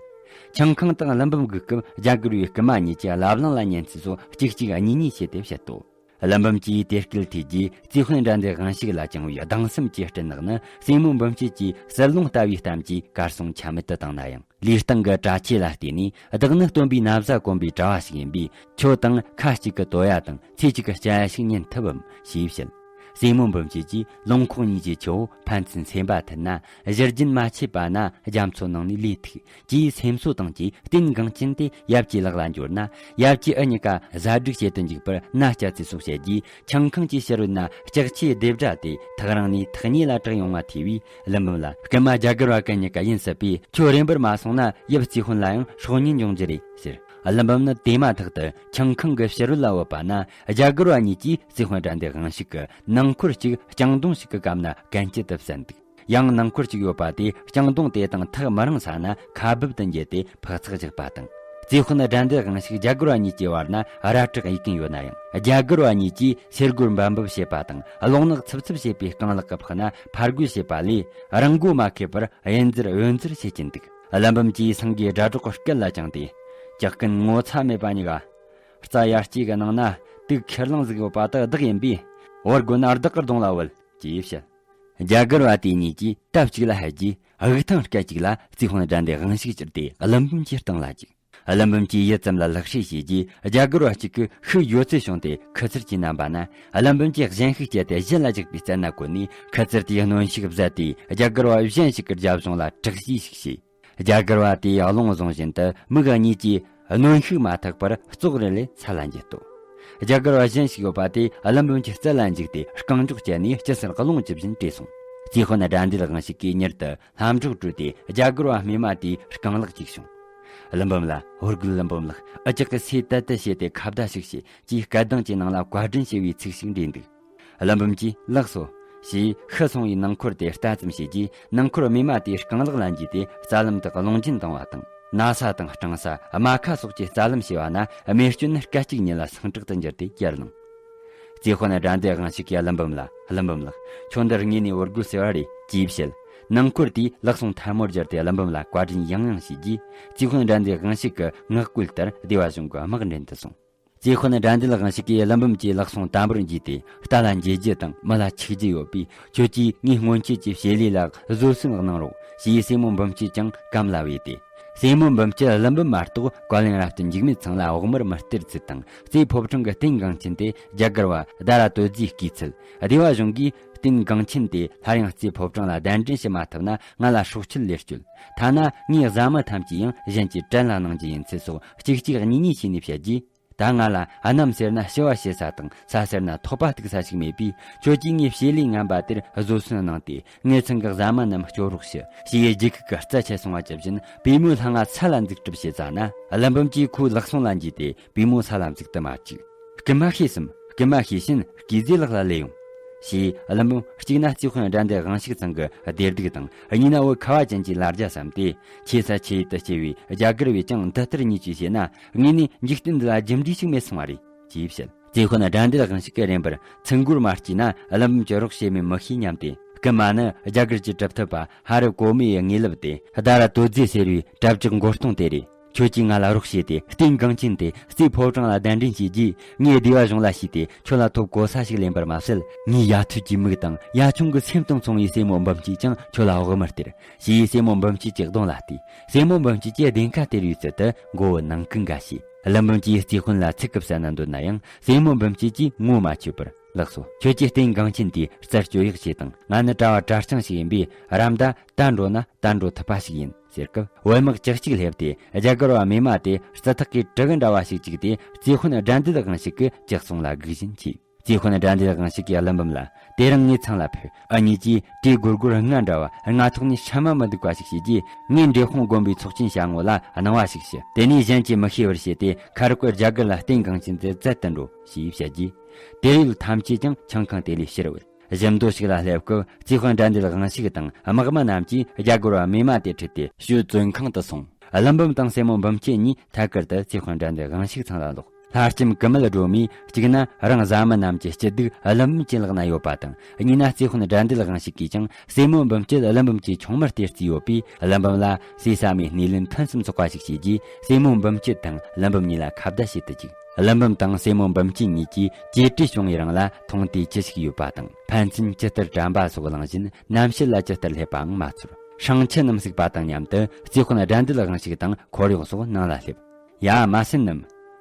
ཆང་ཁང་དང་ཀླུ་འབུམ་སྒུག་སྐབས་རྒྱ་གར་བའི་རྐུན་མ་གཉིས་ཀྱིས་ལབ་གླེང་ལ་ཉན་ཚུལ་སོགས་གཅིག་གཅིག་གཉིས་གཉིས་བྱས་ཏེ་བཤད་དོ། ཀླུ་འབུམ་གྱིས་དེ་སྐད་ཐོས་རྗེས། རྩེ་དཔོན་དགྲ་འདུལ་དབང་ཕྱུག་ལ་བཅངས་པའི་སྡང་སེམས་ཀྱི་སྤྲིན་ནག་ནི། སྲས་མོ་འབུམ་སྐྱིད་ཀྱི་ཟིལ་ལོང་ལྟ་བུའི་གཏམ་གྱིས་གར་སོང་ཆ་མེད་དུ་བཏང་ན་ཡང་། ལུས་སྟེང་གི་གྲྭ་ཆས་ལ་བལྟས་ནས། བདག་ནི་སྟོན་པའི་ན་བཟའ་གོན་པའི་གྲྭ་བ་ཞིག་ཡིན་པས། ཁྱོད་དང་ཁ་གཅིག་གི་དོ་ཡ་དང་ཚེ་གཅིག་གི་སྐྱ་ཡ་ཞིག་ཉན་ཐུབ་བམ་ཞེས་བཤད། སྲས་མོ་འབུམ་སྐྱིད་ཀྱིས། ལུང་ཁོག་གཉིས་ཀྱི་ཆུ་བོ་ཕན་ཚུན་སེམས་པ་མཐུན་ན། གཞུ་རྒྱུན་མ་ཆད་པ་ན་རྒྱ་མཚོ་ནང་ནས་ལུད་ཐུག་ཅེས་སེམས་གསོ་བཏང་རྗེས། རྟེན་འགངས་ཅན་དེ་ཡབ་ཀྱི་ལག་ལ་འབྱོར་ན། ཡབ་ཀྱིས་འུ་གཉིས་ཀ་བཟའ་སྒྲིག་བྱེད་དུ་འཇུག་པར་མནའ་བསྐྱལ་ཚུལ་སོགས་བཤད་རྗེས། ཆང་ཁང་གི་ཕྱི་རོལ་ན་ལྕགས་ཆས་རྡེབ་སྒྲ་དེ་ཐག་རིང་ནས་ཐག་ཉེ་ལ་གྲགས་ཡོང་བ་ཐོས་པས། ཀླུ་འབུམ་ལ། རྐུན་མ་རྒྱ་གར་བ་གན་གཉིས་ཀ་ཡིན་སྲིད་པས། ཁྱོད་རེམ་པར་མ་སོང་ན་ཡབ་རྩེ་དཔོན་ལ་ཡང་སྲོག་ཉེན་འབྱུང་རྒྱུ་རེད་ཟེར། ཀླུ་འབུམ་ནི་དེ་མ་ཐག་ཏུ་ཆང་ཁང་གི་ཕྱི་རོལ་ལ་བུད་པ་ན། རྒྱ་གར་བ་གཉིས་ཀྱིས་རྩེ་དཔོན་དགྲ་འདུལ་དབང་ཕྱུག་གི་ནང་འཁོར་གཅིག་ལྕང་སྡོང་ཞིག་གི་སྐམ་ན་གན་རྐྱལ་དུ་བསད་འདུག། ཡང་ནང་འཁོར་གཅིག་ཡོད་པ་དེ་ལྕང་སྡོང་དེ་དང་ཐག་མི་རིང་ས་ན་ཁ་སྦུབ་ཏུ་འགྱེལ་ཏེ་འཕག་འཚག་བཞག་པ་དང་། རྩེ་དཔོན་དགྲ་འདུལ་དབང་ཕྱུག་རྒྱ་གར་བ་གཉིས་ཀྱི་བར་ན་ར་སྤྲོད་གཡུག་གིན་ཡོད་ན་ཡང་། རྒྱ་གར་བ་གཉིས་ཀྱིས་སེར་སྒོར་འབབ་འབབ་བྱེད་པ་དང་། གློག་ནག་འཚུབ་འཚུབ་བྱེད་པའི་རྐང་ལག་གི་ཕག་ན་ཕར་རྒོལ་བྱེད་པ་ལས། རང་མགོ་མ་ཁེལ་བར་གཡུ་འཛེར་གཡུ་འཛེར་བྱེད་ཀྱིན་འདུག། ཀླུ་འབུམ་གྱིས་སེང་གེའི་སྒྲ་སྒྲོག་གི་སྐད་ལ་བཅངས་ཏེ། ཇག་རྐུན་ངོ་ཚ་མེད་པ་གཉིས་ཀ། རྩྭ་ཡར་སྐྱེས་ཀྱི་ནང་ན་དུག་ཁེར་ལང་ཟིག་ཡོད་པ་དག་བདག་ཡིན་པས། བོར་དགོས་ན་བདག་གི་གདོང་ལ་བུད། ཅེས་བཤད། རྒྱ་གར་བ་དེ་གཉིས་ཀྱིས་སྟབས་གཅིག་ལ་ཕེབས་རྗེས། དབུགས་ཐང་སྐད་གཅིག་ལ་རྩེ་དཔོན་དགྲ་འདུལ་དབང་ཕྱུག་གྱུར་ཏེ་ཀླུ་འབུམ་གྱི་སྟེང་ལ་བཅུག། ཀླུ་འབུམ་གྱིས་ཡུད་ཙམ་ལ་ལག་ཧྲིལ་བྱས་རྗེས། རྒྱ་གར་བ་གཅིག་གིས་ཤུགས་ཡོད་ཚད་བྱུང་སྟེ་ཁུ་ཚུར་གྱིས་བསྣམས་པ་ན། ཀླུ་འབུམ་གྱིས་གཞན་ཤུགས་སྤྱད་དེ་གཞན་ལ་འཇིགས་པའི་རྩལ་སྣ་བཀོལ་ནས། ཁུ་ཚུར་དེའི་གནོན་ཤུགས་བཟད་དེ། རྒྱ་གར་བ་གཞན་ཞིག་གི་རྒྱབ་གཞུང་ལ་དྲག་བཤུས་ཤིག་བྱས། རྒྱ་གར་བ་དེའི་རླུང་བཟུང་བཞིན་དུ་མིག་གཉིས་ཀྱིས་གནོན་ཤུགས་མ་ཐེག་པར་ཙོག་རི་ལས་ས་ལ་འགྱེལ་ཏོ། རྒྱ་གར་བ་གཞན་ཞིག་ཡོད་པ་དེ་ཀླུ་འབུམ་གྱི་རྩལ་ལ་འཇིགས་ཏེ་རྐང་མགྱོགས་བསྐྱལ་ནས་ཅི་སར་རླུང་བཅུ་བཞིན་བྲོས་སོང་། རྩེ་དཔོན་དགྲ་འདུལ་དབང་ཕྱུག་གིས་མྱུར་དུ་ལྷམ་སྒྲོག་བཀྲུས་ཏེ་རྒྱ་གར་བ་སྨྱོན་མ་དེའི་རྐང་ལག་བཅུག་བྱུང་། ཀླུ་འབུམ་ལ། ཧོར་གུ་ཀླུ་འབུམ་ལགས། འུ་ཅག་གི་སོས་དལ་དུ་བྱས་ཏེ་ཁ་བརྡ་ཞིག་བྱེད། ཅེས་སྐད་གདངས་ཀྱི་ནང་ལ་བཀའ་དྲིན་ཆེ་བའི་ཚིག་ཞིག་འདྲེས་འདུག། ཀླུ་འབུམ་གྱིས་ལགས་སོ། ཞེས་ཤི་སོང་བའི་ནང་འཁོར་དེ་ལྟ་ཙམ་བྱས་རྗེས། ནང་འཁོར་སྨྱོན་མ་དེའི་རྐང་ལག་ལ་འཇུས་ཏེ་རྩ་ལམ་དུ་རླུང་འཕྲིན་བཏང་བ་དང་། ན་ཚ་དང་སྐྲང་ས། རྨ་ཁ་སོགས་ཀྱི་རྩ་ལམ་བྱས་པ་ན། རྨས་སྐྱོན་ནི་སྐད་ཅིག་ཉིད་ལ་སངས་དྲག་ཏུ་འགྱུར་ཏེ་གྱེར་ལངས། རྩེ་དཔོན་དགྲ་འདུལ་དབང་ཕྱུག་གིས་ཀླུ་འབུམ་ལ། ཀླུ་འབུམ་ལགས། ཁྱོད་འདིར་དངོས་ནས་བོར་དགོས་ཟེར་བ་རེད། ཅེས་བཤད། ནང་འཁོར་དེས་ལག་ཟུང་ཐལ་མོར་སྦྱར་ཏེ་ཀླུ་འབུམ་ལ་བཀའ་དྲིན་ཡང་ཡང་ཞུས་རྗེས། རྩེ་དཔོན་དགྲ་འདུལ་དབང་ཕྱུག་གི་ངག་བཀོད་ལྟར་སྡེ་བ་གཞུང་གི་དམག་འདྲེན་དུ་སོང་། རྩེ་དཔོན་དགྲ་འདུལ་དབང་ཕྱུག་གིས་ཀླུ་འབུམ་གྱི་ལག་ཟུང་དམ་པོར་འཇུས་ཏེ། རྟ་ལ་འགྱེལ་རྒྱུ་དང་མི་ལ་འཆིག་རྒྱུ་ཡོད་པས། ཁྱོད་ཀྱིས་ངའི་སྔོན་ཆད་ཀྱི་བྱེད་ལས་ལ་བཟོད་བསྲན་གནང་རོགས། ཞེས་སྲས་མོ་འབུམ་སྐྱིད་ཀྱང་གམ་ལ་བོས་ཏེ། སྲས་མོ་འབུམ་སྐྱིད་ཀླུ་འབུམ་མ་གཏོགས་བཀའ་བློན་རབ་བརྟན་འཇིགས་མེད་ཚང་ལ་བོགས་མར་མི་སྟེར་ཚུལ་དང་། རྩེ་ཕོ་བྲང་གི་རྟེན་འགངས་ཆེན་དེ་རྒྱ་གར་བ་ཟླ་ར་དོ་རྫིས་བརྐུས་ཚུལ། སྡེ་བ་གཞུང་གིས་རྟེན་འགངས་ཆེན་དེ་སླར་ཡང་རྩེ་ཕོ་བྲང་ལ་གདན་འདྲེན་བྱེད་མ་ཐུབ་ན་ང་ལ་སྲོག་ཆད་ལས་སྐྱོལ། ཐ་ན་ངའི་བཟའ་མི་ཐམས་ཅད་ཡང་གཞན་གྱིས་བྲན་ལ་གནང་རྒྱུ་ཡིན་ཚུལ་སོགས་གཅིག་གཅིག་གཉིས་གཉིས་བྱས་ནས་བཤད་རྗེས། ད་ང་ལ་གནམ་ཟེར་ན་ཞི་བ་བྱེད་ས་དང་། ས་ཟེར་ན་ཐོག་པ་གཏུག་ས་ཞིག་མེད་པས། ཁྱོད་ཀྱིས་ངའི་བྱེད་ལས་ངན་པ་དེར་བཟོད་བསྲན་གནང་སྟེ། ངེད་ཚང་གི་བཟའ་མི་རྣམས་སྐྱོབ་རོགས་ཞུ། ཞེས་རྒྱུག་ཁུག་གི་རྩྭ་ཆད་སོང་བ་ཇི་བཞིན། པུས་མོའི་ལྷ་ང་ས་ལ་འཛུགས་གྲབས་བྱེད་ཙ་ན། ཀླུ་འབུམ་གྱིས་ཁོའི་ལག་ཟུང་ལ་འཇུས་ཏེ། པུས་མོ་ས་ལ་འཛུགས་དུ་མ་བཅུག། རྐུན་མ་ཤེས་སམ། རྐུན་མ་ཤེས་ཕྱིན་རྐུས་རྫས་ལག་ལ་ལས་ཡོང་། ཞེས་ཀླུ་འབུམ་གཅིག་ན་རྩེ་དཔོན་དགྲ་འདུལ་དབང་ཕྱུག་ཚང་གི་བདེ་སྡུག་དང་། གཉིས་ན་བོད་ཁ་བ་ཅན་གྱི་ལ་རྒྱ་བསམ་སྟེ། ཆེ་ས་ཆེ་ཡུལ་དུ་སྐྱེས་པའི་རྒྱ་གར་བས་ཀྱང་འདི་ལྟར་ཉེས་ཆད་བྱས་ན། དངོས་ནས་འཇིག་རྟེན་འདི་ལ་རྒྱུ་འབྲས་ཤིག་མེད་སོང་བ་རེད། ཅེས་བཤད། རྩེ་དཔོན་དགྲ་འདུལ་དབང་ཕྱུག་གིས་རན་པར་ཚིག་མགུར་མ་བྲིས་ན་ཀླུ་འབུམ་གྱིས་རོགས་བྱེད་མིན་མི་ཤེས་སྙམ་སྟེ། རྐུན་མ་ནི་རྒྱ་གར་གྱི་གྲུབ་ཐོབ་པ་ཧ་རི་གོ་མི་ཡི་དངོས་ལུགས་ཏེ། ཟླ་ར་དོ་རྫེ་ཟེར་བའི་གྲྭ་བགྱིད་མགོ་སྟོང་དེ་རེད། ཁྱོད་ཀྱིས་ང་ལ་རོགས་བྱས་ཏེ། རྟེན་འགངས་ཆེན་དེ་རྩེ་ཕོ་བྲང་ལ་གདན་འདྲེན་བྱས་རྗེས། ངས་སྡེ་བ་གཞུང་ལ་ཞུས་ཏེ། ཁྱོད་ལ་ཐོབ་གོ་ས་ཞིག་ལེན་པར་མ་ཟད། ངའི་ཡ་ཐོད་ཀྱི་མིག་དང་ཡ་ཆུང་གི་སེམས་དང་མཚུངས་པའི་སྲས་མོ་འབུམ་སྐྱིད་ཀྱང་ཁྱོད་ལ་བོགས་མར་སྟེར། ཞེས་སྲས་མོ་འབུམ་སྐྱིད་ཀྱི་གདོང་ལ་བལྟས། སྲས་མོ་འབུམ་སྐྱིད་ཀྱིས་བདེན་ཁ་སྟེར་བའི་ཚུལ་དུ་མགོ་བོ་ནང་ཀུན་དགའ་བྱས། ཀླུ་འབུམ་གྱིས་རྩེ་དཔོན་ལ་ཚིག་གི་བསད་ན་འདོད་ན་ཡང་། སྲས་མོ་འབུམ་སྐྱིད་ཀྱིས་ངོ་མ་ཆོད་པར། ལགས་སོ། ཁྱོད་ཀྱིས་རྟེན་འགངས་ཆེན་དེའི་རྩད་གཅོད་ཡག་བྱས་དང་། ང་ནི་གྲྭ་བ་གྲྭ་རྐྱང་ཞིག་ཡིན་པས། རམ་ད་ད་འགྲོ་ན་ད་འགྲོ་ཐུབ་པ་ཞིག་ཡིན། ཟེར་སྐབས། བུད་མེད་ཅག་གཅིག་སླེབས་ཏེ། རྒྱ་གར་བ་སྨྱོན་མ་དེ་རྩི་ཐག་གིས་གྲི་གུ་འདྲ་བ་ཞིག་བཅུག་སྟེ། རྩེ་དཔོན་དགྲ་འདུལ་དབང་ཕྱུག་གི་ལྕགས་ཟུང་ལ་སྒུག་བཞིན་མཆིས། རྩེ་དཔོན་དགྲ་འདུལ་དབང་ཕྱུག་གིས་ཀླུ་འབུམ་ལ། དེ་རིང་ངའི་ཚང་ལ་ཕེབས། འུ་གཉིས་ཀྱིས་གྲོས་སྒུར་སྒུར་སྔ་འདྲ་བ། སྔ་ཐོག་ནས་ཧྲ་མ་མི་འདུག་པ་ཞིག་བྱས་རྗེས། ངས་འབྲས་སྤུངས་དགོན་པའི་ཚོགས་ཆེན་བྱ་ངོ་ལ་གནང་བ་ཞིག་ཞུ། དེ་ནས་གཞན་གྱིས་མི་ཤེས་པར་བྱས་ཏེ། ཁ་རོག་གིས་རྒྱ་གར་ལ་རྟེན་འགངས་ཆེན་དེ་བཙལ་དུ་འགྲོ། ཞེས་བཤད་རྗེས། དེར་ཡོད་ཐམས་ཅད་ཀྱང་ཆང་ཁང་དེ་ལས་ཕྱིར་བུད། གཞུ་མདོ་ཞིག་ལ་སླེབས་སྐབས། རྩེ་དཔོན་དགྲ་འདུལ་དབང་ཕྱུག་དང་དམག་མི་རྣམས་ཀྱིས་རྒྱ་གར་བ་སྨྱོན་མ་དེ་ཁྲིད་དེ་ཞོལ་བཙོན་ཁང་དུ་སོང་། ཀླུ་འབུམ་དང་སྲས་མོ་འབུམ་སྐྱིད་གཉིས་ཐད་ཀར་དུ་རྩེ་དཔོན་དགྲ་འདུལ་དབང་ཕྱུག་ཚང་ལ་ལོག། ལྷ་ལྕམ་ཀུ་མུད་སྒྲོལ་མས་གཅིག་ན་རང་བཟའ་མི་རྣམས་ཀྱི་སྐྱིད་སྡུག་ཀླུ་འབུམ་གྱི་ལག་ན་ཡོད་པ་དང་། གཉིས་ན་རྩེ་དཔོན་དགྲ་འདུལ་དབང་ཕྱུག་གིས་ཀྱང་སྲས་མོ་འབུམ་སྐྱིད་ཀླུ་འབུམ་གྱི་ཆུང་མར་སྟེར་རྩིས་ཡོད་པས། ཀླུ་འབུམ་ལ་ཟས་ཟ་མའི་སྣེ་ལེན་ཕུན་སུམ་ཚོགས་པ་ཞིག་བྱས་རྗེས། སྲས་མོ་འབུམ་སྐྱིད་དང་ཀླུ་འབུམ་གཉིས་ལ་ཁ་བརྡ་བྱེད་དུ་བཅུག། ཀླུ་འབུམ་དང་སྲས་མོ་འབུམ་སྐྱིད་གཉིས་ཀྱིས་གྱེས་སྤྲོས་བྱུང་བའི་རིང་ལ་མཐོང་དེ་ཅི་ཞིག་ཡོད་པ་དང་། ཕན་ཚུན་ཇི་ལྟར་དྲན་པ་སོགས་གླེང་བཞིན། རྣམ་ཤེས་ལ་ཇི་ལྟར་སླེབས་པའང་མ་ཚོར། སྲང་ཁྱི་རྣམས་གཟིགས་པ་དང་མཉམ་དུ་རྩེ་དཔོན་དགྲ་འདུལ་དབང་ཕྱུག་དང་འཁོར་གཡོག་སོགས་ནང་ལ་སླེབས། ཡ་མ་སྲིན་ནམ།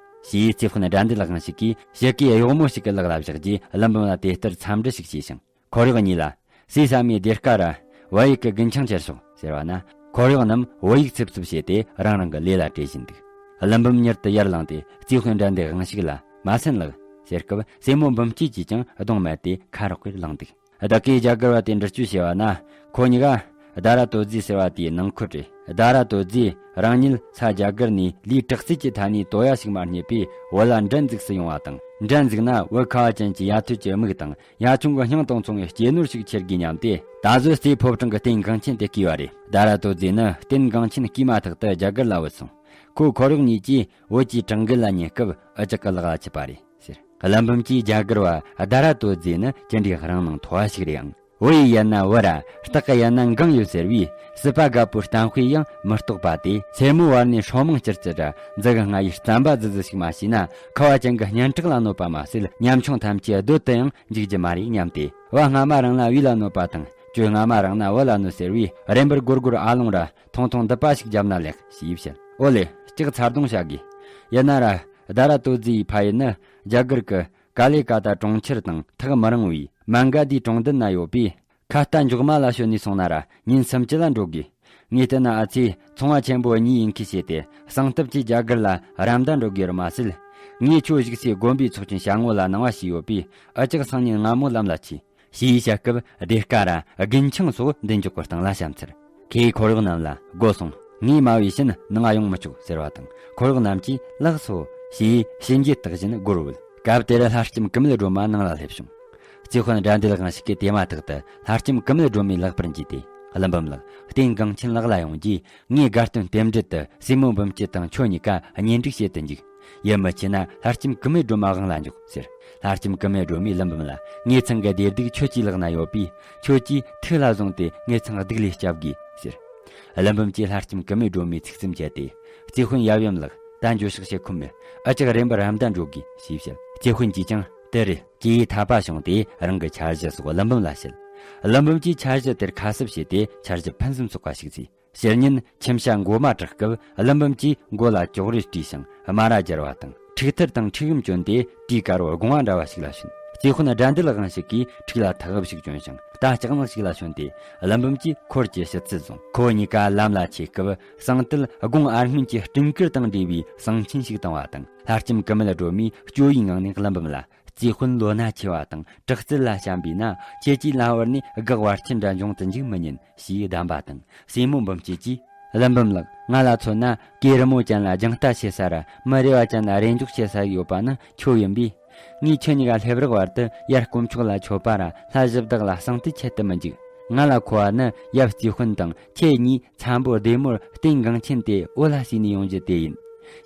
ཞེས་རྩེ་དཔོན་དགྲ་འདུལ་དབང་ཕྱུག་གིས་ཞི་གི་གཡོག་མོ་ཞིག་གི་ལག་ལ་བཞག་རྗེས། ཀླུ་འབུམ་ལ་དེ་ལྟར་འཚམས་འདྲི་ཞིག་བྱས་ཤིང་། འཁོར་གཡོག་གཉིས་ལ། ཟས་ཟ་མའི་སྡེར་ཁ་ར། བལ་ཡུལ་གྱི་རྒུན་ཆང་ཁྱེར་ཤོག་ཟེར་བ་ན། འཁོར་གཡོག་རྣམས་བོད་ཡིག་ཚིབ་ཚིབ་བྱས་ཏེ་རང་རང་གི་ལས་ལ་བྲེལ་བཞིན་འདུག། ཀླུ་འབུམ་མྱུར་དུ་ཡར་ལངས་ཏེ་རྩེ་དཔོན་དགྲ་འདུལ་དབང་ཕྱུག་ལ། མ་སྲིན་ལགས། ཟེར་སྐབས། སྲས་མོ་འབུམ་སྐྱིད་ཀྱིས་ཀྱང་གདོང་མལ་ཏེ་ཁ་རོག་གེར་ལངས་འདུག། བདག་གིས་རྒྱ་གར་བ་དེ་འདྲི་གཅོད་བྱས་པ་ན། ཁོ་གཉིས་ཀ་ རྡ་ར་དོ་རྫིས་ཟེར་བ་དེའི་ནང་འཁོད་རེད། རྡ་ར་དོ་རྫིས་རང་ཉིད་ས་རྒྱ་གར་ནས་ལས་དྲག་རྩལ་གྱི་ཐད་ནས་དོ་ཡ་ཞིག་མ་རྙེད་པས། བོད་ལ་འགྲན་འཛུགས་སུ་ཡོང་བ་དང་། འགྲན་འཛུགས་ན་བོད་ཁ་བ་ཅན་གྱི་ཡ་ཐོད་ཀྱི་མིག་དང་། ཡ་ཆུང་གི་སྙིང་དང་མཚུངས་པའི་སྐྱེས་ནོར་ཞིག་ཁྱེར་དགོས་སྙམ་སྟེ། ད་གཟོད་རྩེ་ཕོ་བྲང་གི་རྟེན་འགངས་ཆེན་དེ་བརྐུས་པ་རེད། རྡ་ར་དོ་རྫིས་ནི་རྟེན་འགངས་ཆེན་བརྐུས་མ་ཐག་ཏུ་རྒྱ་གར་ལ་བུད་སོང་། ཁོ་ཁོར་ཡུག་གཉིས་ཀྱིས་བོད་ཀྱི་བྲང་འགུལ་ལ་ཉན་སྐབས་འུ་ཅག་གི་ལག་ལ་ཆུད་པ་རེད་ཟེར། ཀླུ་འབུམ་གྱིས་རྒྱ་གར་བ་རྡ་ར་དོ་རྫིས་ནི་ཅི་འདྲའི་རང་སྣང་མཐོ་བ་ཞིག་རེད་ཨང་། བུ་ཡི་ཡན་ན་བུ་ར། སྟག་གི་ཡན་ན་འགང་ཡོད་ཟེར་བས། སྲིད་པ་རྒད་པོའི་གཏམ་དཔེ་ཡང་མི་རྟོགས་པ་དེ། སེར་མོའི་བར་ནས་སྲོ་མང་ཅིར་ཅིར་ར། མཛུ་གུ་ལྔ་ཡི་རྩམ་པ་ཟིལ་ཟིལ་ཞིག་མ་བྱས་ན། ཁ་བ་ཅན་གྱི་སྙན་གྲགས་ལ་གནོད་པ་མ་ཟད། ཉམ་ཆུང་ཐམས་ཅད་སྡོད་དུ་ཡང་འཇུག་རྒྱུ་མ་རེད་སྙམ་སྟེ། བུ་སྔ་མ་རང་ན་བུ་ལ་གནོད་པ་དང་། གྱོད་སྔ་མ་རང་ན་བུ་ལ་གནོད་ཟེར་བས། རེམ་པར་སྒོར་སྒོར་ཨ་ལོང་ར། ཐུང་ཐུང་མདུད་པ་ཞིག་བརྒྱབ་ན་ལེགས་ཞེས་བཤད། ཨོ་ལེ། ལྕགས་ཚ་གདུང་བྱ་དགོས། ཡིན་ན་ར། རྡ་ར་དོ་རྫིས་ཕ་ཡུལ་ནི་རྒྱ་གར་གྱི་ཀ་ལེ་ཀ་ཏ་གྲོང་ཁྱེར་དང་ཐག་མི་རིང་བའི་མན་ག་དིའི་གྲོང་མདུན་ན་ཡོད་པས། ཁ་རྟ་མགྱོགས་མ་ལ་ཞོན་ནས་སོང་ན་ར། ཉིན་སུམ་ཅུ་ལ་འགྲོ་དགོས། ངས་བལྟས་ན་ཨ་ཙི་ཚོང་བ་ཆེན་པོ་གཉིས་ཡིན་ཁུལ་བྱས་ཏེ། གསང་སྟབས་ཀྱིས་རྒྱ་གར་ལ་ར་མདའ་འགྲོ་དགོས་ར་མ་ཟད། ངས་ཁྱོད་བཞུགས་སའི་དགོན་པའི་ཚོགས་ཆེན་བྱ་ངོ་ལ་གནང་བ་ཞུས་ཡོད་པས། ཨ་ཅག་སང་ཉིན་སྔ་མོ་ལམ་ལ་ཆས། ཞེས་བཤད་སྐབས། སྡེར་ཁ་ར་རྒུན་ཆང་སོགས་མདུན་ཅོག་གི་སྟེང་ལ་བཤམས་ཚར། ཁོས་ཁོར་ཡུག་རྣམས་ལ་སྒོ་སོང་། ངས་མ་བས་ཕྱིན་ནང་ང་ཡོང་མི་ཆོག་ཟེར་བ་དང་། ཁོར་ཡུག་རྣམས་ཀྱིས་ལགས་སོ་ཞེས་ཕྱི་འགྱེད་བཏགས་བཞིན་སྒོར་བུད། སྐབས་དེར་ལྷ་ལྕམ་ཀུ་མུད་སྒྲོལ་མ་ནང་ལ་སླེབས་བྱུང་། རྩིས་དཔོན་དགྲ་འདུལ་དབང་ཕྱུག་གིས་དེ་མ་ཐག་ཏུ་ལྷ་ལྕམ་ཀུ་མུད་སྒྲོལ་མའི་ལག་པར་འཇུས་ཏེ། ཀླུ་འབུམ་ལགས། རྟེན་འགངས་ཆེན་ལག་ལ་ཡོང་རྗེས། ངས་དགའ་སྟོན་རྟེན་འབྲེལ་དུ་སྲས་མོ་འབུམ་སྐྱིད་དང་ཁྱོད་གཉིས་ཀ་གཉེན་སྒྲིག་བྱེད་དུ་འཇུག་ཡིད་མི་ཆེས་ན་ལྷ་ལྕམ་ཀུ་མུད་སྒྲོལ་མ་དབང་ལ་འཇོག་ཟེར། ལྷ་ལྕམ་ཀུ་མུད་སྒྲོལ་མས་ཀླུ་འབུམ་ལ། ངེད་ཚང་གི་བདེ་སྡུག་ཁྱོད་ཀྱི་ལག་ན་ཡོད་པས། ཁྱོད་ཀྱིས་ཐུགས་ལ་བཟུང་སྟེ་ངེད་ཚང་སྡུག་ལས་སྐྱབས་དགོས་ཟེར། ཀླུ་འབུམ་གྱིས་ལྷ་ལྕམ་ཀུ་མུད་སྒྲོལ་མའི་ཚིག་ཙམ་བརྗེད་དེ། རྩིས་དཔོན་ཡབ་ཡུམ་ལགས། ད་འགྱོད་བཤགས་བྱེད་ཁོམ་མེད། ཨ་ཅག་རེམ་པར་ར་མདའ་འགྲོ་དགོས་ཞེས་བཤད། རྩིས་དཔོན་གྱིས་ཀྱང་དེ་རེད་ཅེས་ཐག་པ་བྱུང་སྟེ། རང་གི་འཆར་གཞི་སོགས་ཀླུ་འབུམ་ལ་བཤད། ཀླུ་འབུམ་གྱིས་འཆར་གཞི་དེར་ཁ་གསབ་བྱས་ཏེ། འཆར་གཞི་ཕུན་སུམ་ཚོགས་པ་ཞིག་བརྩིས། ཕྱི་ཉིན་ཁྱིམ་བྱ་མགོ་མ་བྲེགས་སྐབས། ཀླུ་འབུམ་གྱིས་མགོ་ལ་ཅོག་རི་བྲིས་ཤིང་། དམར་ར་སྦྱར་བ་དང་། འཁྲུག་ཐུར་དང་འཁྲུག་ཡུམ་གྱོན་ཏེ། དེའི་དཀར་བོ་དགུང་བ་འདྲ་བ་ཞིག་ལ་ཞོན། རྩིས་དཔོན་དགྲ་འདུལ་དབང་ཕྱུག་གིས་ཕྲུག་ལ་ཐག་དབུབ་ཞིག་གྱོན་ཞིང་། རྟ་ལྕགས་ནག་ཞིག་ལ་ཞོན་ཏེ། ཀླུ་འབུམ་གྱིས་འཁོར་གྱི་ཕྱི་ཚུལ་བཟུང་། ཁོ་གཉིས་ཀ་ལམ་ལ་ཆས་སྐབས། གསང་དུད་དགུང་ཨར་སྔོན་གྱི་སྤྲིན་དཀར་དང་འདྲེས་པའི་གསང་ཆེན་ཞིག་བཏང་བ་དང་། ལྷ་ལྕམ་ཀུ་མུད་སྒྲོལ་མས་སྐྱོ་བའི་ངང་ནས་ཀླུ་འབུམ་ལ། རྩིས་དཔོན་ལོ་ན་ཆེ་བ་དང་དྲག་རྩལ་ལ་བྱམས་པས་ན། ཁྱེད་ཀྱིས་ལམ་བར་ནས་སྒེག་བར་ཆད་འདྲ་འབྱུང་དུ་འཇུག་མི་ཉན། ཞེས་གདམས་པ་དང་། སྲས་མོ་འབུམ་སྐྱིད་ཀྱིས། ཀླུ་འབུམ་ལགས། ང་ལ་མཚོན་ན། གོས་རི་མོ་ཅན་ལ་རྒྱང་ལྟ་བྱེད་ས་ར། མི་རེ་བ་ཅན་ལ་རེ་འཇོག་བྱེད་ས་ཡོད་པ་ནི་ཁྱོད་ཡིན་པས། ངས་ཁྱེད་གཉིས་ཀ་སླེབས་རག་བར་དུ། ཡར་དཀོན་མཆོག་ལ་མཆོད་པ་ར། ལྷ་གཞི་བདག་ལ་གསང་སྟེ་ཁྱེར་དུ་མི་འཇུག་ང་ལ་མཁོ་བ་ནི། ཡབ་རྩིས་དཔོན་དང་ཁྱེད་གཉིས་འཚམ་པོ་བདེ་མོར་རྟེན་འགངས་ཆེན་དེ་འོད་ལ་བསུས་ནས་ཡོང་རྒྱུ་དེ་ཡིན།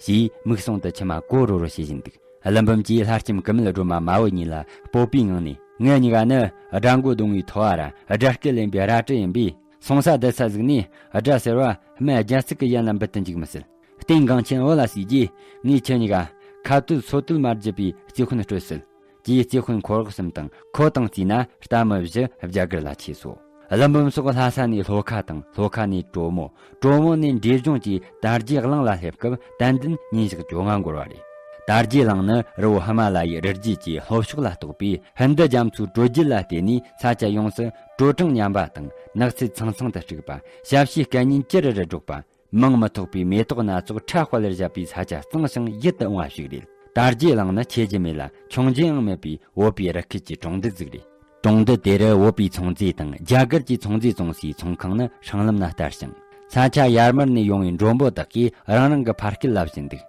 ཞེས་མིག་ཟུང་དུ་མཆི་མ་ཀོ་རོ་རོ་བྱེད་བཞིན་འདུག་ཀླུ་འབུམ་གྱིས་ལྷ་ལྕམ་ཀུ་མུད་སྒྲོལ་མ་མ་བུ་གཉིས་ལ་སྤོབས་པའི་ངང་ནས། ངེད་གཉིས་ཀ་ནི་དགྲ་མགོ་རྡུང་བའི་ཐོ་བ་ར། དགྲ་སྐེ་ལེན་པའི་རལ་གྲི་ཡིན་པས། སོང་ས་བསྡད་ས་ཟིག་ནས་དགྲ་ཟེར་བ་སྨད་རྒྱ་ཚིག་གི་ཡན་ལ་འབུད་དུ་འཇུག་མི་སྲིད། རྟེན་འགངས་ཆེན་བུ་ལ་བསུས་རྗེས། ངས་ཁྱེད་གཉིས་ཀ་ཁ་ཐུལ་སོ་ཐུལ་མ་བརྒྱབ་པའི་རྩིས་དཔོན་སྤྲོད་སྲིད། ཅེས་རྩིས་དཔོན་འཁོར་གསུམ་དང་ཁོ་དང་བརྩིས་ན་རྟ་མི་བཞི་རྒྱ་གར་ལ་ཆས་སོ། ཀླུ་འབུམ་སོགས་ལྷ་ས་ནས་ལྷོ་ཁ་དང་། ལྷོ་ཁ་ནས་གྲོ་མོ། གྲོ་མོ་ནས་འབྲས་ལྗོངས་ཀྱི་དར་རྒྱས་གླིང་ལ་སླེབས་སྐབས། དན་ལྡན་ཉིན་ཞག་བཅོ་ལྔ་འགོར་བ་རེད། དར་རྒྱས་གླིང་ནི་རི་བོ་ཧི་མ་ལ་ཡའི་རི་རྒྱུད་ཀྱི་ལྷོ་ཕྱོགས་ལ་གཏོགས་པས། ཧིན་རྡུ་རྒྱ་མཚོའི་དྲོད་རྒྱུད་ལ་བརྟེན་ནས་ས་ཆ་ཡོངས་སུ་དྲོ་གྲང་མཉམ་པ་དང་། ནགས་ཚལ་ཚང་ཚང་དུ་དཀྲུགས་པ། ཞབས་ཕྱིའི་སྐད་སྙན་ཅི་རི་རུ་སྒྲོག་པ། མིང་མི་ཐོགས་པའི་མེ་ཏོག་སྣ་ཚོགས་ཁྲ་དཔལ་རུ་བཞད་པའི་ས་ཆ་གཙང་ཞིང་ཡིད་དུ་འོང་བ་ཞིག་རེད། དར་རྒྱས་གླིང་ནི་ཆེ་རྒྱུ་མེད་ལ་ཆུང་རྒྱུ་ཡང་མེད་པའི་བོད་པའི་རི་ཁུལ་གྱི་གྲོང་རྡལ་ཟིག་རེད། གྲོང་རྡལ་དེ་རུ་བོད་པའི་ཚོང་རྫས་དང་རྒྱ་གར་གྱི་ཚོང་རྫས་བཙོང་སའི་ཚོང་ཁང་ནི་སྲང་ལམ་ན་བསྟར་ཞིང་། ས་ཆ་ཡར་མར་ནས་ཡོང་བའི་མགྲོན་པོ་དག་གིས་རང་རང་གི་ཕ་སྐད་ལབ་བཞིན་འདུག་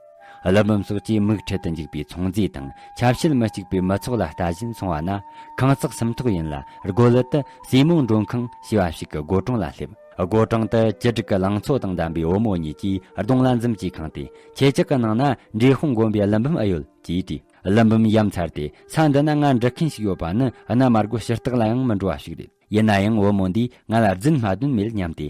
ཀླུ་འབུམ་སོགས་ཀྱིས་མིག་འཕྲུལ་དུ་འཇུག་པའི་ཚོང་རྫས་དང་ཆབ་སྲིད་མི་གཅིག་པའི་མི་ཚོགས་ལ་ལྟ་བཞིན་སོང་བ་ན། ཁང་བརྩེགས་སུམ་ཐོག་ཡིན་ལ། སྒོ་ཀླད་དུ་སྲས་མོ་མགྲོན་ཁང་ཞེས་པ་ཞིག་གི་སྒོ་དྲུང་ལ་སླེབས། སྒོ་དྲུང་དུ་བཅུ་དྲུག་གི་ལང་ཚོ་དང་ལྡན་པའི་བུ་མོ་གཉིས་ཀྱིས་གདོང་ལ་འཛུམ་གྱིས་ཁེངས་ཏེ། ཁྱེད་ཅག་གི་ནང་ན་འབྲས་སྤུངས་དགོན་པའི་ཀླུ་འབུམ་ཨེ་ཡོད་ཅེས་དྲིས། ཀླུ་འབུམ་ཡ་མཚར་ཏེ། ས་འདི་ན་ང་འདྲི་མཁན་ཞིག་ཡོད་པ་ནི་གནའ་མ་སྒོ་ཕྱི་བལྟས་ལ་ཡང་མི་འགྲོ་བ་ཞིག་རེད། ཡིན་ན་ཡང་བུ་མོ་འདིས་ང་ལ་རྫུན་སྨྲ་དོན་མེད་སྙམ་སྟེ།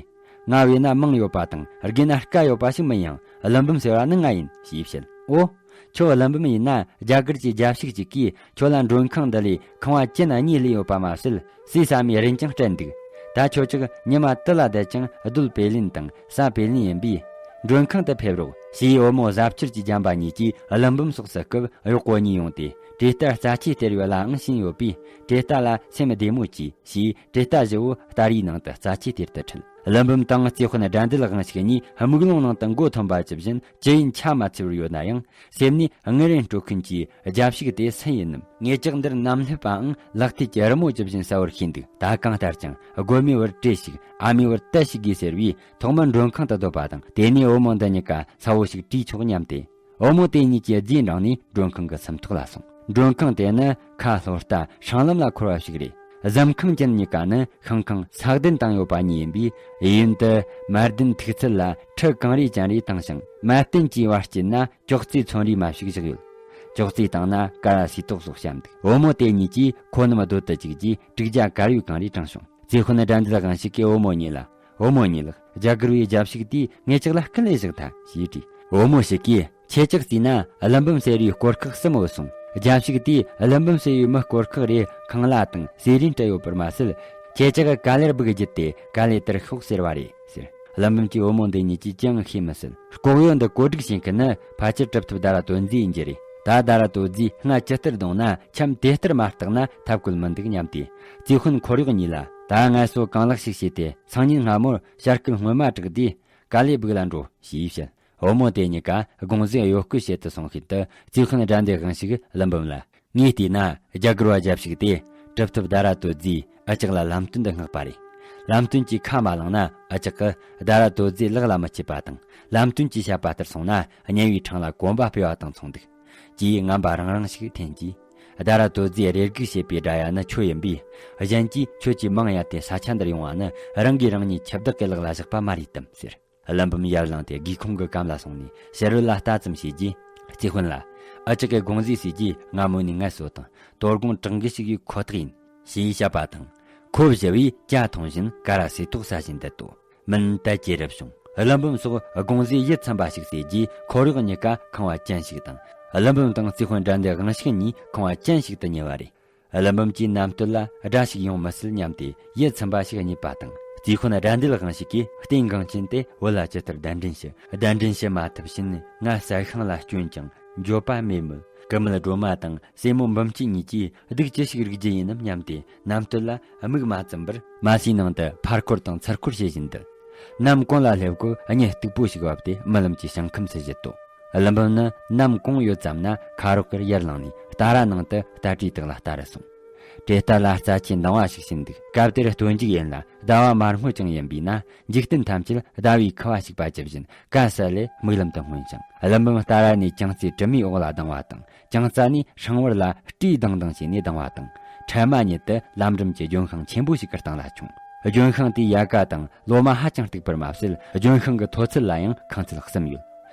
ང་བས་ན་མིང་ཡོད་པ་དང་། དགོས་ན་སྐལ་ཡོད་པ་ཞིག་མིན་ཡང་། ཀླུ་འབུམ་ཟེར་བ་ནི་ང་ཡིན་ཞེས་བཤད། ཨོ། ཁྱོད་ཀླུ་འབུམ་ཡིན་ན། རྒྱ་གར་གྱི་རྒྱ་ཕྱུག་ཅིག་གིས་ཁྱོད་ལ་མགྲོན་ཁང་འདི་ལས་ཁང་བ་ཅན་གཉིས་ལས་ཡོད་པ་མ་ཟད། ཟས་ཟ་མའི་རིན་ཀྱང་སྤྲད་འདུག་ད་ཁྱོད་ཅག་ཉི་མ་དུ་ལ་བསྡད་ཅིང་རྡོ་བེ་ལིན་དང་ས་བེ་ལིན་ཡིན་པས། མགྲོན་ཁང་དུ་ཕེབས་རོགས་ཞེས། བུ་མོ་གཟབ་མཆོར་གྱིས་བརྒྱན་པ་གཉིས་ཀྱིས་ཀླུ་འབུམ་སོགས་སུ་བཀུག་གཡོག་པོ་གཉིས་ཡོང་སྟེ། དྲེལ་རྟར་རྩྭ་ཆས་སྟེར་ཡོད་ལའང་ཕྱིན་ཡོད་པས། དྲེལ་རྟ་ལ་སེམས་བདེ་མོ་གྱིས་ཞེས། དྲེལ་རྟ་བཞི་བོ་སྟ་རིའི་ནང་དུ་རྩྭ་ཆས་སྟེར་དུ་ཁྲིད། ཀླུ་འབུམ་དང་རྩེ་དཔོན་དགྲ་འདུལ་དབང་ཕྱུག་གཉིས་སྨུག་ལོང་ནང་དུ་མགོ་འཐོམས་པ་ཇི་བཞིན་ཅི་ཡིན་ཆ་མ་འཚལ་བར་ཡོད་ན་ཡང་། སེམས་ནས་དངུལ་རིན་སྤྲོད་མཁན་གྱི་རྒྱབ་ཞུགས་དེ་སུ་ཡིན་ནམ། ངེད་ཅག་འདིར་ནམ་སླེབས་པའང་ལག་མཐིལ་གྱི་རི་མོ་ཇི་བཞིན་གསལ་བོར་ཤེས་འདུག་ད་གང་ལྟར་ཀྱང་། དགོན་མའི་བུར་བྲོས་ཤིག་ཨ་མའི་བུར་ཏི་ཞིག་དགོས་ཟེར་བས། ཐོག་མར་མགྲོན་ཁང་དུ་སྡོད་པ་དང་། དེ་ནས་བུ་མོ་འདི་གཉིས་ཀ་ཚ་བོ་ཞིག་བྲིས་ཆོག་སྙམ་སྟེ། བུ་མོ་དེ་གཉིས་ཀྱི་རྗེས་འབྲངས་ནས་མགྲོན་ཁང་གི་སུམ་ཐོག་ལ་སོང་། མགྲོན་ཁང་དེ་ནི་ཁ་ལྷོ་ལྟ་སྲང་ལམ་ལ་འཁོར་བ་ཞིག་རེད། གཟིམ་ཁང་ཅན་གཉིས་ཀ་ནི་ཤིང་ཁང་ས་གདན་བཏིང་ཡོད་པ་གཉིས་ཡིན་པས། གཡས་གཡོན་དུ་མར་གདན་ཐུག་ཚད་ལ་ཁྲི་གང་རེ་ཅན་རེ་བཏིང་ཞིང་། མར་གདན་གྱི་བར་དཀྱིལ་ན་ཅོག་ཙེ་ཚོན་རིས་མ་ཞིག་བཞག་ཡོད། ཅོག་ཙེའི་སྟེང་ན་ཀ་ར་སིལ་ཏོག་སོགས་བཤམས་འདུག་བུ་མོ་དེ་གཉིས་ཀྱིས་ཁོ་རྣམས་སྡོད་དུ་བཅུག་རྗེས། དྲུག་བརྒྱ་དཀར་ཡོལ་གང་རེ་དྲངས་བྱུང་། རྩེ་དཔོན་དགྲ་འདུལ་དབང་ཕྱུག་གིས་བུ་མོ་གཉིས་ལ། བུ་མོ་གཉིས་ལགས། རྒྱ་གར་བའི་རྒྱབ་ཞུགས་དེས་ངེད་ཅག་ལ་སྐུ་ལས་བཞག་ཐལ་ཞེས་དྲིས། བུ་མོ་ཞིག་གིས། ཁྱེད་ཅག་བརྩིས་ན་ཀླུ་འབུམ་ཟེར་བའི་སྐོར་ཁག་གསུམ་བུད་སོང་། རྒྱབ་ཞུགས་དེས་ཀླུ་འབུམ་ཟེར་བའི་མི་སྐོར་ཁག་རེ་ཁང་གླ་དང་ཟས་རིན་སྤྲད་ཡོད་པར་མ་ཟད། ཁྱེད་ཅག་ག་ལེར་སྦུག་བརྒྱུད་དེ་ག་ལེ་དེར་ཤོག་ཟེར་བ་རེད་ཟེར། ཀླུ་འབུམ་གྱིས་བུ་མོ་འདི་གཉིས་ཀྱིས་ཅང་ཤེས་མི་སྲིད། ལྐོག་གཡོ་འདི་བཀོད་སྒྲིག་བྱེད་མཁན་ནི་ཕལ་ཆེར་གྲུབ་ཐོབ་ཟླ་ར་དོ་རྫི་ཡིན་རྒྱུ་རེད། ད་ཟླ་ར་དོ་རྫིས་སྔ་ཇི་ལྟར་གདོང་ན་འཆམ་དེ་ལྟར་མ་བརྟགས་ན་ཐབས་བཀོད་མི་འདུག་སྙམ་སྟེ། རྩེ་དཔོན་ཁོར་ཡུག་གཉིས་ལ། ད་ངལ་གསོ་གང་ལེགས་ཤིག་བྱས་ཏེ། སང་ཉིན་སྔ་མོར་ཞྭ་སྐུད་སྔོན་མ་དྲུད་དེ་ག་ལེ་སྦུག་ལ་འགྲོ་ཞེས་བཤད། བུ་མོ་དེ་གཉིས་ཀ་དགོང་ཟས་གཡོ་སྐོལ་བྱེད་དུ་སོང་ཤུལ་དུ། རྩེ་དཔོན་དགྲ་འདུལ་དབང་ཕྱུག་ཀླུ་འབུམ་ལ། ངས་བལྟས་ན་རྒྱ་གར་བ་རྒྱབ་ཞུགས་དེས་གྲུབ་ཐོབ་ཟླ་ར་དོ་རྫིས་འུ་ཅག་ལ་ལམ་སྟོན་དུ་མངགས་པ་རེད། ལམ་སྟོན་གྱིས་ཁ་མ་བླངས་ན་འུ་ཅག་གིས་ཟླ་ར་དོ་རྫི་ལག་ལ་མི་ཆུད་པ་དང་། ལམ་སྟོན་གྱིས་བཤད་པ་ལྟར་སོང་ན་དམྱལ་བའི་འཕྲང་ལ་གོམ་པ་སྤོས་པ་དང་མཚུངས་འདུག་ཅེས་ངན་པ་རང་རང་ཞིག་འཐེན་གྱིས། ཟླ་ར་དོ་རྫིས་རེ་སྒུག་བྱེད་པའི་དགྲ་ཡ་ནི་ཁྱོད་ཡིན་པས། གཞན་གྱིས་ཁྱོད་ཀྱི་མིང་གཡར་ཏེ་ས་ཆ་འདིར་ཡོང་བ་ནི་རང་གིས་རང་ཉིད་འཆི་བདག་གི་ལག་ལ་བཞག་པ་མ་རེད་དམ་ཟེར། ཀླུ་འབུམ་ཡར་ལངས་ཏེ་སྒེའུ་ཁུང་གི་གམ་ལ་སོང་ནས་ཕྱི་རོལ་ལ་ལྟ་ཙམ་བྱས་རྗེས། རྩེ་དཔོན་ལ། འུ་ཅག་གི་དགོང་ཟས་ཟོས་རྗེས་ང་མོ་ནས་ངལ་གསོ་དང་། དོ་དགོང་བྲང་གི་ཞིག་ཡོད་ཁོ་ཐག་ཡིན། ཞེས་བཤད་པ་དང་། ཁོ་བཞི་བས་ཇ་འཐུང་བཞིན་ཀ་ར་སིལ་ཏོག་ཟ་བཞིན་བསྡད་དོ། མུན་དལ་གྱིས་རུབ་བྱུང་། ཀླུ་འབུམ་སོགས་དགོང་ཟས་ཡིད་ཚིམ་པ་ཞིག་ཟོས་རྗེས། ཁོར་ཡུག་གཉིས་ཀ་ཁང་བ་ཅན་ཞིག་དང་། ཀླུ་འབུམ་དང་རྩེ་དཔོན་དགྲ་འདུལ་དབང་ཕྱུག་གཉིས་ཁང་བ་ཅན་ཞིག་ཏུ་ཉལ་བ་རེད། ཀླུ་འབུམ་གྱིས་ནམ་སྟོད་ལ་དགྲ་ཞིག་ཡོང་མི་སྲིད་སྙམ་སྟེ་ཡིད་ཚིམ་པ་ཞིག་རྙེད་པ་དང་། རྩེ་དཔོན་དགྲ་འདུལ་དབང་ཕྱུག་གིས་རྟེན་འགངས་ཅན་དེ་བུ་ལ་ཇི་ལྟར་གདན་འདྲེན་ཞུ། གདན་འདྲེན་ཞུ་མ་ཐུབ་ཕྱིན་ང་ཟས་ཤིང་ལ་སྐྱོན་ཅིང་འགྱོད་པ་མེད་མོད། སྐུ་མལ་སྒྲོལ་མ་དང་སྲས་མོ་འབུམ་སྐྱིད་གཉིས་ཀྱིས་སྡུག་ཅི་ཞིག་རིག་རྒྱུ་ཡིན་ནམ་སྙམ་སྟེ། ནམ་སྟོད་ལ་མིག་མ་བཙུམ་པར་མ་སའི་ནང་དུ་ཕར་འཁོར་དང་ཚུར་འཁོར་བྱེད་བཞིན་དུ། ནམ་གུང་ལ་སླེབས་སྐབས་གཉིད་སྟུག་པོ་ཞིག་བབས་ཏེ་རྨི་ལམ་གྱི་ཞིང་ཁམས་སུ་བཞུད་དོ། ཀླུ་འབུམ་ནི་ནམ་གུང་ཡོལ་ཙམ་ན་ཁ་རོག་གེར་ཡར་ལངས་ནས་རྟ་ར་ནང་དུ་རྟ་དྲེལ་དག་ལ་ལྟ་རུ་སོང་། དྲེལ་རྟ་ལ་རྩྭ་ཆས་འདང་བ་ཞིག་བྱིན་འདུག་སྐབས་དེར་སྟོན་མཇུག་ཡིན་ལ་ཟླ་བ་མར་སྔོ་ཅིང་ཡིན་པས་ན། འཇིག་རྟེན་ཐམས་ཅད་ཟླ་བའི་ཁུ་བ་ཞིག་པ་ཇི་བཞིན་ཀ་ས་ལེ་མིག་ལམ་དུ་མངོན་ཞིང་། ཀླུ་འབུམ་རྟ་ར་ནས་ཅང་ཙེ་དྲི་མའི་འོག་ལ་ལྡང་བ་དང་། ཅང་ཙ་ནས་ཧྲང་བར་ལ་སྤྲེའུ་ལྡང་ལྡང་བྱས་ནས་ལྡང་བ་དང་། འཕྲལ་མ་ཉིད་དུ་ལམ་འགྲམ་གྱི་ལྗོན་ཤིང་ཆེན་པོ་ཞིག་གི་སྟེང་ལ་མཆོངས། ལྗོན་ཤིང་དེའི་ཡལ་ག་དང་ལོ་མ་ཧ་ཅང་སྟུག་པར་མ་ཟད། ལྗོན་ཤིང་གི་མཐོ་ཚད་ལ་ཡང་ཁང་ཚད་གསུམ་ཡོད།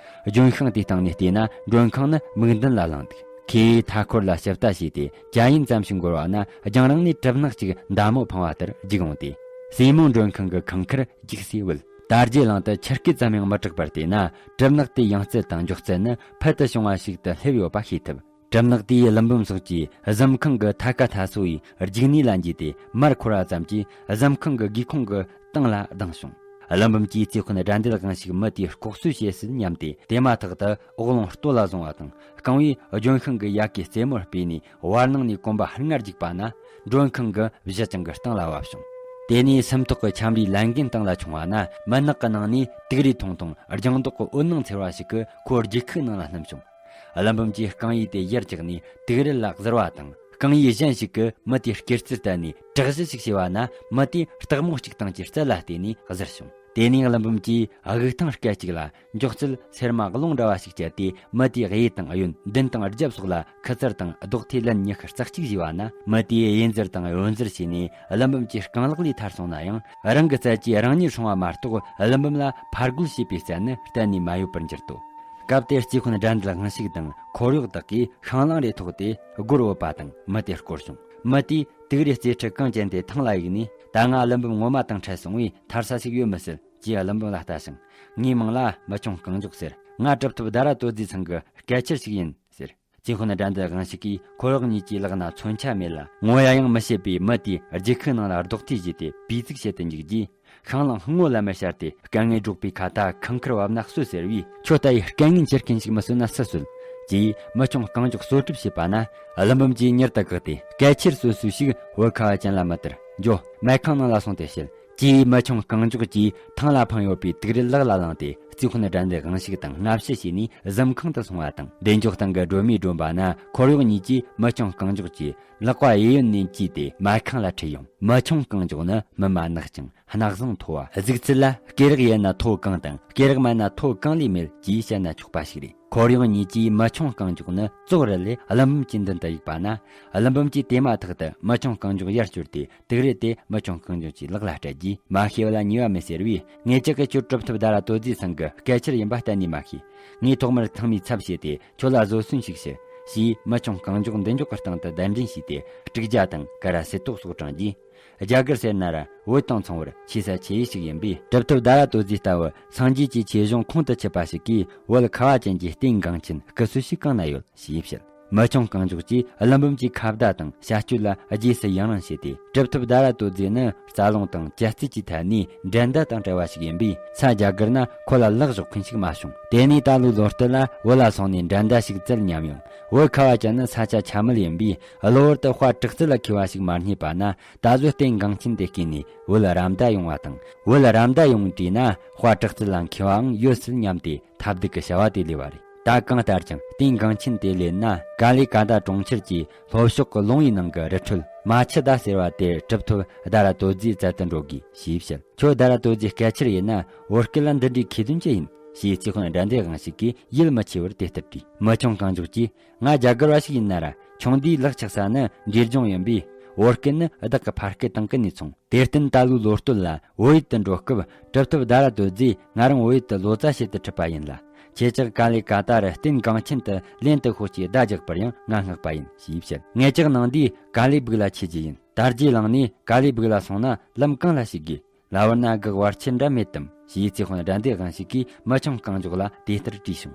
ལྗོན་ཤིང་དེའི་སྟེང་ནས་བལྟས་ན་མགྲོན་ཁང་ནི་མིག་མདུན་ལ་ལྷུང་འདུག་ཁོས་མཐའ་འཁོར་ལ་ཞིབ་ལྟ་བྱས་ཏེ་ཇ་ཡིན་ཙམ་ཞིག་འགོར་བ་ན། རྒྱང་རིང་ནས་གྲིབ་ནག་ཅིག་མདའ་མོ་འཕང་བ་ལྟར་རྒྱུག་ཡོང་སྟེ། སྲས་མོ་མགྲོན་ཁང་གི་ཁང་ཁར་རྒྱུགས་སའི་བུད། དར་རྒྱས་གླིང་དུ་ཆུ་སྐེད་ཙམ་ཡང་མི་གྲགས་པར་བལྟས་ན། གྲིབ་ནག་དེའི་ཡང་རྩལ་དང་མགྱོགས་རྩལ་ནི་ཕུལ་དུ་བྱུང་བ་ཞིག་ཏུ་སླེབས་ཡོད་པ་ཤེས་ཐུབ། གྲིབ་ནག་དེས་ཀླུ་འབུམ་སོགས་ཀྱི་གཟིམ་ཁང་གི་ཐ་ཀ་ཐ་སོ་ཡི་རྒྱུག་ནུས་ལ་འཇུས་ཏེ་མར་འཁོར་བ་ཙམ་གྱིས་གཟིམ་ཁང་གི་སྒེའུ་ཁུང་གི་སྟེང་ལ་ལྡིང་བྱུང་། ཀླུ་འབུམ་གྱིས་རྩེ་དཔོན་དགྲ་འདུལ་དབང་ཕྱུག་མི་དེས་ལྐོག་གསོད་བྱས་སྲིད་སྙམ་སྟེ། དེ་མ་ཐག་ཏུ་འོག་རླུང་ལྟོ་ལ་བཟུང་བ་དང་། རྐང་བས་ལྗོན་ཤིང་གི་ཡལ་གའི་རྩེ་མོར་སྤོས་ནས་བར་སྣང་ནས་གོམ་པ་ལྔར་རྒྱུག་པ་ན། མགྲོན་ཁང་གི་བཞི་ཅང་གི་སྟེང་ལ་བབས་བྱུང་། དེ་ནས་སུམ་ཐོག་གི་ཁྱམས་རའི་ལན་རྒན་སྟེང་ལ་མཆོང་བ་ན། མུན་ནག་གི་ནང་ནས་དུག་རས་ཐུང་ཐུང་། རྒྱང་མདོག་གི་འོད་སྣང་འཚེར་བ་ཞིག་གིས་ཁོ་རྒྱུག་ཁུག་ནང་ལ་བསྣུན་བྱུང་། ཀླུ་འབུམ་གྱིས་རྐང་ཡིག་དེ་ཡར་བཀྱགས་ནས་དུག་རས་ལ་གཟིར་བ་དང་། རྐང་ཡིག་གཞན་ཞིག་གིས་མི་དེའི་སྐེ་རྩེར་གཏད་ནས་དྲག་གཞུ་ཞིག་བྱས་པ་ན། མི་དེས་སྟག་མོ་གཅིག་དང་གཅིག་རྩལ་ལ་བརྟེན་ནས་གཟིར་བྱུང་། དེ་ནས་ཀླུ་འབུམ་གྱིས་དབུགས་ཐེངས་སྐད་ཅིག་ལ་མགྱོགས་ཚད་སེར་མ་རླུང་འདྲ་བ་ཞིག་བསྐྱལ་ཏེ། མི་དེའི་གཡས་དང་གཡོན། མདུན་དང་རྒྱབ་སོགས་ལ་ཁུ་ཚུར་དང་རྡོག་ཐེ་ལན་ཉི་ཤུ་རྩ་གཅིག་བྱས་པ་ན། མི་དེས་གཡས་འཛུལ་དང་གཡོན་འཛུལ་བྱས་ནས་ཀླུ་འབུམ་གྱི་རྐང་ལག་ལས་ཐར་སོང་ན་ཡང་། རང་གི་རྩལ་གྱིས་རང་ཉིད་སྲུང་བ་མ་གཏོགས། ཀླུ་འབུམ་ལ་ཕར་རྒོལ་བྱེད་པའི་རྩལ་ནི་གཏན་ནས་མ་ཡོད་པར་འགྱུར་ཏོ། སྐབས་དེར་རྩེ་དཔོན་དགྲ་འདུལ་དབང་ཕྱུག་དང་འཁོར་གཡོག་དག་གིས་ཤིང་ལང་རེ་ཐོགས་ཏེ་སྒོར་བུད་པ་དང་། མི་དེ་བསྐོར་བྱུང་། མི་དེས་དུག་རས་རྩེ་ཁྲི་གངས་ཅན་དེ་ཐང་ལ་གཡུགས་ནས། ད་ང་ཀླུ་འབུམ་ངོ་མ་དང་འཕྲད་སོང་བས་ཐར་ས་ཞིག་ཡོད་མི་སྲིད། ཅེས་ཀླུ་འབུམ་ལ་ལྟ་ཞིང་། ངའི་མིང་ལ་མི་ཆུང་རྐང་མགྱོགས་ཟེར། ང་གྲུབ་ཐོབ་ཟླ་ར་དོ་རྫིའི་ཚང་གི་སྐད་ཆ་ཞིག་ཡིན་ཟེར། རྩེ་དཔོན་དགྲ་འདུལ་དབང་ཕྱུག་གིས་འཁོར་གཡོག་གཉིས་ཀྱི་ལག་ན་མཚོན་ཆ་མེད་ལ། ངོ་ཡ་ཡང་མི་ཤེས་པའི་མི་དེས་རྒྱུག་ཁུག་ནང་ལ་རྡོག་ཐེ་བཞེས་ཏེ་པུས་བཙུགས་བྱེད་དུ་འཇུག་རྗེས། ཤིང་ལང་སྔོ་ལམ་མེར་ཤར་ཏེ། སྐད་ངན་སྒྲོག་པའི་ཁ་ད་ཁང་ཁར་བབས་ན་གསོད་ཟེར་བས། ཁྱོད་ལྟ་ཡི་སྐད་ངན་འཁྱེར་མཁན་ཞིག་མི་གསོད་ན་སུ་གསོད། ཅེས་མི་ཆུང་རྐང་མགྱོགས་གསོད་གྲབས་བྱས་པ་ན། ཀླུ་འབུམ་གྱིས་མྱུར་དུ་བཀག་སྟེ། སྐད་ཆེར་གསོད་གསོས་ཤིག་བོད་ཁ་བ་ཅན་ལ་མི་སྟེར། འགྱོ། མལ་ཁང་ནང་ལ་སོང་སྟེ་བཤད། ཅེས་མི་ཆུང་རྐང་མགྱོགས་ཀྱིས་ཐང་ལ་འཕངས་ཡོད་པའི་དུག་རལ་ལག་ལ་བླངས་ཏེ། རྩིས་དཔོན་དགྲ་འདུལ་དབང་ཕྱུག་དང་སྔ་ཕྱི་བྱས་ནས་གཟིམ་ཁང་དུ་སོང་བ་དང་། བདེ་མགྱོགས་སྟེང་གི་སྒྲོན་མེ་སྒྲོན་པ་ན། འཁོར་གཡོག་གཉིས་ཀྱིས་མི་ཆུང་རྐང་མགྱོགས་ཀྱི་ལག་པ་གཡས་གཡོན་ནས་བཅད་དེ་མལ་ཁང་ལ་ཁྲིད་ཡོང་། མི་ཆུང་རྐང་མགྱོགས་ནི་མི་མ་ནག་ཅིང་། གནག་བཟང་མཐོ་བ། གཟུགས་ཚད་ལ་སྐེ་རགས་ཡོད་ན་མཐོ་གང་དང་། སྐེ་རགས་མེད་ན་མཐོ་གང་ལས་མེད་ཅེས་བཤད་ན་ཆོག་པ་ཞིག་རེད། འཁོར་གཡོག་གཉིས་ཀྱིས་མི་ཆུང་རྐང་མགྱོགས་ནི་ཙོག་རལ་ལས་ཀླུ་འབུམ་གྱི་མདུན་དུ་གཡུགས་པ་ན། ཀླུ་འབུམ་གྱིས་དེ་མ་ཐག་ཏུ་མི་ཆུང་རྐང་མགྱོགས་ཡར་བསྐྱོར་ཏེ། དུག་རལ་དེ་མི་ཆུང་རྐང་མགྱོགས་ཀྱི་ལག་ལ་སྤྲད་རྗེས། མ་ཤེས་པ་ལ་ཉེས་པ་མེད་ཟེར་བས། ངེད་ཅག་གིས་ཁྱོད་གྲུབ་ཐོབ་དར་ར་དོ་རྫིའི་ཚང་གི་སྐད་ཆར་ཡིན་པ་གཏན་ནས་མ་ཤེས། ངས་ཐོག་མར་ཚང་མའི་ཚབ་བྱས་ཏེ་ཁྱོད་ལ་བཟོད་གསོལ་ཞིག་ཞུ། ཞེས་མི་ཆུང་རྐང་མགྱོགས་མདུན་མགྱོགས་ཀྱི་སྟེང་དུ་གདན་འདྲེན་བྱས་ཏེ། དཀྲུག་རྒྱ་དང་ཀ་ར་སེ་ཏོག་སོགས་དྲངས་རྗེས། རྒྱ་གར་ཟེར་ན་ར་བོད་དང་མཚུངས་པར་ཆེ་ས་ཆེ་ཡུལ་ཞིག་ཡིན་པས། གྲུབ་ཐོབ་དར་ར་དོ་རྫི་ལྟ་བུ་སངས་རྒྱས་ཀྱི་ཆོས་གཞུང་ཁོང་དུ་ཆུད་པ་ཞིག་གིས། བོད་ཁ་བ་ཅན་གྱི་རྟེན་འགངས་ཆེན་སྐུ་སྲོལ་ཞིག་གང་ན་ཡོད་ཞེས་བཤད། མི་ཆུང་རྐང་མགྱོགས་ཀྱིས་ཀླུ་འབུམ་གྱི་ཁ་བརྡ་དང་བྱ་སྤྱོད་ལ་རྗེས་སུ་ཡི་རང་བྱས་ཏེ། གྲུབ་ཐོབ་དར་ར་དོ་རྫི་ནི་རྩ་རླུང་དང་ཅ་རྩི་གི་ཐད་ནས་འགྲན་ཟླ་དང་བྲལ་བ་ཞིག་ཡིན་པས། ས་རྒྱ་གར་ན་ཁོ་ལ་ལག་གཞོག་མཁན་ཞིག་མ་བྱུང་། དེ་ནས་ད་ལོའི་ལོ་སྟོད་ལ་བོད་ལ་སོང་ནས་འགྲན་ཟླ་ཞིག་བཙལ་སྙམ་ཡང་། བོད་ཁ་བ་ཅན་ནི་ས་ཆ་ཆ་མེད་ཡིན་པས། གློ་བུར་དུ་དཔའ་དྲག་རྩལ་ལ་མཁས་པ་ཞིག་མ་རྙེད་པ་ན། ད་གཟོད་རྟེན་འགངས་ཆེན་དེ་བརྐུས་ནས་བོད་རབ་མདའ་ཡོང་བ་དང་། བོད་རབ་མདའ་ཡོང་དུས་ན་དཔའ་དྲག་རྩལ་ལ་མཁས་པའང་ཡོད་སྲིད་སྙམ་སྟེ་ཐབས་སྡུག་གི་བྱ་བ་དེ་ལས་པ་རེད། ད་གང་ལྟར་ཀྱང་རྟེན་འགངས་ཆེན་དེ་ལེན་ན། ཀ་ལི་ཀ་ཏ་གྲོང་ཁྱེར་གྱི་ལྷོ་ཕྱོགས་ཀྱི་ལུང་བའི་ནང་གི་རི་ཁྲོད་མ་ཆུ་ཟླ་ཟེར་བ་དེར་གྲུབ་ཐོབ་དར་ར་དོ་རྫི་བཙལ་དུ་འགྲོ་དགོས་ཞེས་བཤད། ཁྱོད་དར་ར་དོ་རྫིའི་སྐད་ཆར་ཡིན་ན། བོད་སྐད་ལ་འདི་འདྲའི་ཁེ་ཕན་ཅི་ཡིན་ཞེས་རྩིས་དཔོན་དགྲ་འདུལ་དབང་ཕྱུག་གིས་ཡིད་མི་ཆེས་པར་དེ་ལྟར་དྲིས། མི་ཆུང་རྐང་མགྱོགས་ཀྱིས། ང་རྒྱ་གར་བ་ཞིག་ཡིན་ན་ར། ཆུང་དུས་ལག་ཆགས་ས་ནི་འབྲས་ལྗོངས་ཡིན་པས། བོད་སྐད་ནི་བདག་གི་ཕ་སྐད་དང་ཀུན་ནས་མཚུངས། དེར་བརྟེན་ད་ལོའི་ལོ་སྟོད་ལ་བོད་ཡུལ་དུ་འགྲོ་སྐབས། གྲུབ་ཐོབ་དར་ར་དོ་རྫིས་ང་རང་བོད་ཡུལ་དུ་ལོ་ཙཱ་བྱེད་དུ་ཁྲིད་པ་ཡིན་ལ། ཁྱེད་ཅག་ཀ་ལི་ཀ་ཏ་རུ་རྟེན་འགངས་ཆེན་དུ་ལེན་དུ་ཤོག་ཅེས་བརྡ་རྒྱག་པར་ཡང་ང་མངགས་པ་ཡིན་ཞེས་བཤད། ངེད་ཅག་ནང་འདིས་ཀ་ལི་སྦུག་ལ་ཆས་རྒྱུ་ཡིན། དར་རྒྱས་ལངས་ནས་ཀ་ལི་སྦུག་ལ་སོང་ན་ལམ་གང་ལ་ཞུགས་དགོས། ལ་བར་ན་གག་བར་ཆད་འདྲ་མེད་དམ་ཞེས་རྩིས་དཔོན་དགྲ་འདུལ་དབང་ཕྱུག་གིས་མི་ཆུང་རྐང་མགྱོགས་ལ་དེ་ལྟར་དྲིས་བྱུང་།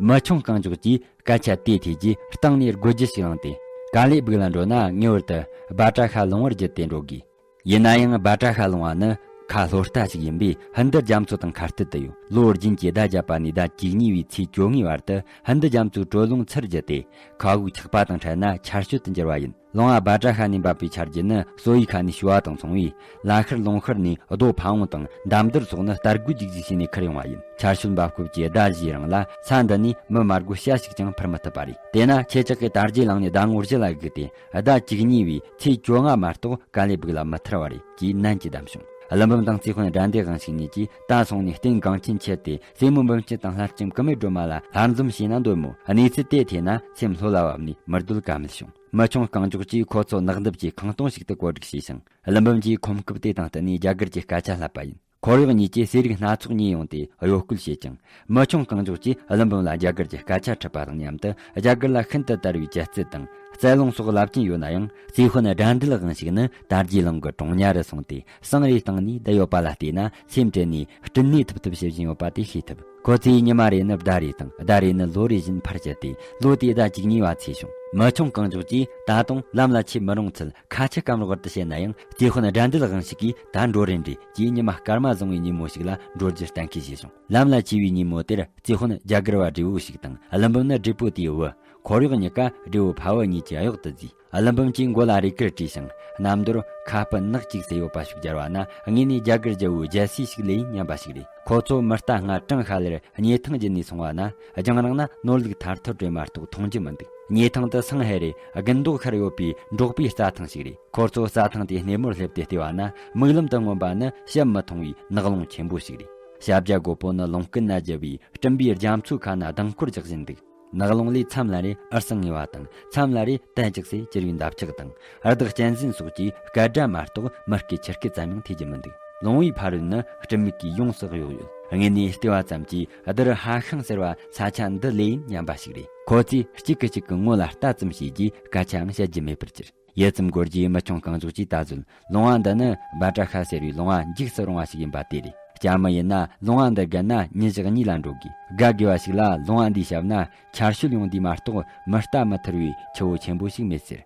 མི་ཆུང་རྐང་མགྱོགས་ཀྱིས་སྐད་ཆ་དེ་ཐོས་རྗེས་སྟེང་ནས་དགོད་རྒྱུ་ཞིག་བླངས་ཏེ། ཀ་ལི་སྦུག་ལ་འགྲོ་ན་ངེས་པར་དུ་སྦ་ཏྲ་ཤ་ལུང་བར་བརྒྱུད་དེ་འགྲོ་དགོས། ཡིན་ན་ཡང་སྦ་ཏྲ་ཤ་ལུང་བ་ནི་ཁ་ལྷོ་ལྟ་ཞིག་ཡིན་པས། ཧིན་རྡུ་རྒྱ་མཚོ་དང་ཁ་གཏད་དུ་ཡོད། ལོ་རྒྱུན་གྱི་ཟླ་བརྒྱད་པ་ནས་ཟླ་བཅུ་གཉིས་པའི་ཚེས་བཅོ་ལྔའི་བར་དུ་ཧིན་རྡུ་རྒྱ་མཚོའི་དྲོད་རླུང་ཚུར་རྒྱུད་དེ། མཁའ་དབུགས་ཆགས་པ་དང་འཕྲད་ན་ཆར་ཞོད་དུ་འགྱུར་བ་ཡིན། ལུང་བ་སྦ་ཏྲ་ཤ་ནས་འབབ་པའི་ཆར་རྒྱུན་ནི་སོ་ཡི་ཁ་ནས་བྱི་བ་དང་མཚུངས་པས། ལ་ཤུར་ལུང་ཤུར་ནས་རྡོ་ཕ་བོང་དང་འདམ་དར་སོགས་ནི་རྟ་རྒོད་རྒྱུག་རྒྱུག་བྱས་ནས་ཁུར་ཡོང་བ་ཡིན། ཆར་ཞོད་འབབ་སྐབས་ཀྱི་ཟླ་བཞིའི་རིང་ལ་ས་འདི་ནས་མི་མ་རྒོད་བྱ་ཞིག་ཀྱང་འཕུར་མི་ཐུབ་པ་རེད། དེས་ན་ཁྱེད་ཅག་གིས་དར་རྒྱས་ལངས་ནས་ཟླ་ངོ་བཞི་ལ་བསྒུགས་ཏེ། ཟླ་བཅུ་གཉིས་པའི་ཚེས་བཅོ་ལྔ་མ་གཏོགས་ཀ་ལི་སྦུག་ལ་མི་ཐར་བ་རེད་ཅེས་ནན་གྱིས་གདམས་བྱུང་། ཀླུ་འབུམ་དང་རྩིས་དཔོན་དགྲ་འདུལ་དབང་ཕྱུག་གཉིས་ཀྱིས་ད་སོང་ནས་རྟེན་འགངས་ཆེན་ཁྱེར་ཏེ། སྲས་མོ་འབུམ་སྐྱིད་དང་ལྷ་ལྕམ་ཀུ་མའི་སྒྲོལ་མ་ལ་ལྷ་འཛོམས་བྱས་ན་འདོད་མོད། གནས་ཚུལ་དེ་ཐོས་ན་སེམས་ལྷོད་ལ་བབས་ནས་མི་སྡོད་ཀ་མེད་བྱུང་། མི་ཆུང་རྐང་མགྱོགས་ཀྱིས་ཁོ་ཚོ་ནགས་འདབས་ཀྱི་ཁང་སྟོང་ཞིག་ཏུ་བཀོད་སྒྲིག་བྱས་ཤིང་། ཀླུ་འབུམ་གྱིས་ཁོམ་སྐབས་དེ་དང་བསྟུན་ནས་རྒྱ་གར་གྱི་སྐད་ཆ་བསླབ་པ་ཡིན། འཁོར་གཡོག་གཉིས་ཀྱིས་ཟས་རིགས་སྣ་ཚོགས་ཉོས་ཡོང་སྟེ་གཡོ་སྐོལ་བྱེད་ཅིང་། མི་ཆུང་རྐང་མགྱོགས་ཀྱིས་ཀླུ་འབུམ་ལ་རྒྱ་གར་གྱི་སྐད་ཆ་འཁྲབ་པ་དང་མཉམ་དུ། རྒྱ་གར་ལ་ཤིན་ཏུ་དར་བའི་ཅ་རྩི་དང་རྩེ་ལུང་སོགས་བསླབ་ཀྱིན་ཡོད་ན་ཡང་། རྩིས་དཔོན་དགྲ་འདུལ་དབང་ཕྱུག་ནི་དར་རྒྱས་གླིང་གི་གྲོང་ཉ་རུ་སོང་སྟེ། ཟངས་རེ་བཏང་ནས་བསྡད་ཡོད་པ་ལ་བལྟས་ན། སེམས་དྲན་ནས་སྤྲིན་ནས་ཐིབས་ཐིབས་བྱེད་བཞིན་ཡོད་པ་དེ་ཤེས་ཐུབ། ཁོ་ཚོས་ཉི་མ་རེ་ནི་ཟླ་རེ་དང་། ཟླ་རེ་ནི་ལོ་རེ་བཞིན་ཕར་བཅད་དེ། ལོ་དེའི་ཟླ་བཅུ་གཉིས་པ་ཚེས་བྱུང་། མི་ཆུང་རྐང་མགྱོགས་ཀྱིས་ད་དུང་ལམ་ལ་ཆས་མི་རུང་ཚུལ་ཁ་ཆེ་སྐམ་རོགས་བར་དུ་བཤད་ན་ཡང་། རྩིས་དཔོན་དགྲ་འདུལ་དབང་ཕྱུག་གིས་ད་འགྲོ་རན་རེད་ཅེས་ཉི་མ་སྐར་མ་བཟང་བའི་ཉིན་མོ་ཞིག་ལ་འགྲོ་རྒྱུ་གཏན་འཁེལ་བྱས་བྱུང་། ལམ་ལ་ཆས་པའི་ཉིན་མོ་དེར། རྩིས་དཔོན་རྒྱ་གར་བ་བགྲེས་པོ་ཞིག་དང་། ཀླུ་འབུམ་ནི་བགྲེས་པོ་དེའི་བུ། འཁོར་གཡོག་གཉིས་ཀ་བགྲེས་པོ་ཕ་བུ་གཉིས་ཀྱི་གཡོག་ཏུ་བརྫིས། ཀླུ་འབུམ་གྱིས་མགོ་ལ་རས་གུར་དཀྲིས་ཤིང་། གནམ་རྡོལ་ཁ་སྤུ་ནག་ཅིག་སེ་ཡོད་པ་ཞིག་སྦྱར་བ་ན། དངོས་ནས་རྒྱ་གར་རྒྱལ་པོའི་རྒྱལ་སྲས་ཤིག་ལས་ཡིན་སྙམ་པ་ཞིག་རེད། ཁོ་ཚོ་མི་རྟ་ལྔ་གྲངས་ཤ་ལེར་སྙེ་ཐང་བརྒྱུད་ནས་སོང་བ་ན། རྒྱང་རིང་ན་ནོར་ལུག་ཐར་ཐོར་རེ་མ་གཏོགས་མཐོང་རྒྱུ་མི་འདུག་སྙེ་ཐང་དུ་སེང་ཧེ་རེ་དགུན་མདོག་ཤར་ཡོད་པའི་འབྲོག་པའི་རྩྭ་ཐང་ཞིག་རེད། ཁོ་ཚོ་རྩྭ་ཐང་དེའི་སྣེ་མོར་སླེབས་ཏེ་བལྟས་པ་ན། མིག་ལམ་དུ་མངོན་པ་ནི་བཤད་མི་ཐུང་བའི་ནགས་ཀློང་ཆེན་པོ་ཞིག་རེད། བྱ་བརྒྱ་རྒོད་པོ་ནི་ལུང་ཀུན་ན་རྒྱུ་བའི་སྤྲིན་པའི་རྒྱ་མཚོའི་ཁ་ན་ལྡིང་སྐོར་རྒྱག་བཞིན་འདུག་ནགས་ཀློང་ལས་མཚམས་ལ་རེ་འུར་ཟིང་ངེ་བ་དང་། མཚམས་ལ་རེ་གཏན་ཅག་སེ་གྱུར་བའི་འདབ་ཆགས་དང་། རི་དྭགས་གཅན་གཟན་སོགས་ཀྱི་སྐད་སྒྲ་མ་གཏོགས་མི་སྐད་ཆུ་སྐད་ཙམ་ཡང་ཐོས་རྒྱུ་མི་འདུག་ལུང་བའི་ཕ་རོལ་ནི་སྤྲིན་མིག་གིས་ཡོངས་སུ་གཡོགས་ཡོད། དངོས་ནས་བལྟས་པ་ཙམ་གྱིས་རྡུལ་ཧ་ཤང་ཟེར་བ་ས་ཆ་འདི་ལས་ཡིན་སྙམ་པ་ཞིག་རེད། ཁོ་ཚོས་གཅིག་གིས་གཅིག་གི་ངོ་ལ་ལྟ་ཙམ་བྱས་རྗེས་སྐད་ཆའང་བཤད་རྒྱུ་མེད་པར་གྱུར། ཡུད་ཙམ་འགོར་རྗེས་མི་ཆུང་རྐང་མགྱོགས་ཀྱིས་ད་གཟོད། ལུང་བ་འདི་ནི་སྦ་ཏྲ་ཤ་ཟེར་བའི་ལུང་བ་འཇིགས་སུ་རུང་བ་ཞིག་ཡིན་པ་དེ་རེད། ལྕམ་མོ་ཡིན་ན་ལུང་བ་འདི་བརྒལ་ན་ཉིན་ཞག་གཉིས་ལ་འགྲོ་དགོས། དགའ་དགོས་པ་ཞིག་ལ་ལུང་བ་འདིའི་ཞབས་ན་ཆར་ཞོད་ཡོང་དུས་མ་གཏོགས་མི་རྟ་མི་ཐར་བའི་ཆུ་བོ་ཆེན་པོ་ཞིག་མེད་ཟེར།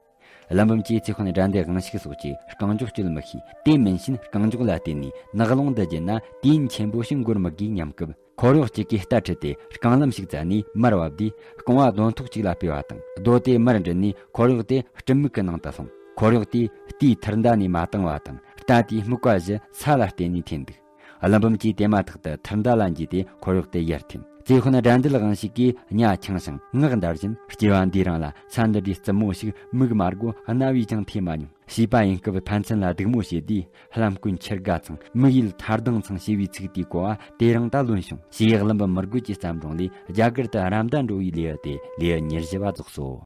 ཀླུ་འབུམ་གྱིས་རྩིས་དཔོན་དགྲ་འདུལ་དབང་ཕྱུག་སོགས་ཀྱིས་རྐང་མགྱོགས་སྤྱོད་མི་ཤེས། དེ་མིན་ཕྱིན་རྐང་མགྱོགས་ལ་བརྟེན་ནས་ནགས་ཀློང་འདི་བརྒྱུད་ན་དུས་ཡུན་ཆེན་པོ་ཞིག་འགོར་མི་དགོས་སྙམ་སྐབས། འཁོར་གཡོག་གཅིག་གིས་རྟ་ཁྲིད་དེ་རྐང་ལམ་ཞིག་བཙལ་ནས་མར་བབས་དུས། རྐང་བ་རྡོ་ཐོག་ཅིག་ལ་སྤོས་པ་དང་། རྡོ་དེ་མར་འདྲིལ་ནས་འཁོར་གཡོག་དེ་སྤྲིན་མིག་གི་ནང་དུ་ལྷུང་། འཁོར་གཡོག་དེས་རྟའི་ཐུར་མདའ་ནས་མ་བཏང་བ་དང་། རྟ་དེའི་སྨུག་པ་བཞི་ས་ལ་བརྟེན་ནས་འཐེན་འདུག་ཀླུ་འབུམ་གྱིས་དེ་མ་ཐག་ཏུ་ཐུར་མདའ་ལ་འཇུས་ཏེ་འཁོར་གཡོག་དེ་ཡར་འཐེན། རྩེ་དཔོན་དགྲ་འདུལ་དབང་ཕྱུག་གིས་གཉའ་འཆིང་ཞིང་ངག་འདར་བཞིན། སྐྱེ་བ་འདིའི་རིང་ལ་ས་འདི་འདྲའི་རྩུབ་མོ་ཞིག་མིག་མ་སྒོ་རྣ་བས་ཀྱང་ཐོས་མ་མྱོང་། བྱིས་པ་ཡིན་སྐབས་ཕན་ཚུན་ལ་སྡིགས་མོ་བྱེད་དུས། ལྷམ་སྐུད་འཁྱེར་དགའ་ཚང་། མིག་ཡིད་ཐར་ལྡང་ཚང་ཞེས་པའི་ཚིག་དེའི་གོ་བ་དེ་རིང་ད་ལོན་བྱུང་། ཞེས་ཀླུ་འབུམ་མི་རྒོད་ཀྱི་བརྩམས་སྒྲུང་ལས། རྒྱ་གར་དུ་ར་མདའ་འགྲོ་བའི་ལེའུ་སྟེ་ལེའུ་ཉེར་བཞི་བ་རྫོགས་སོ།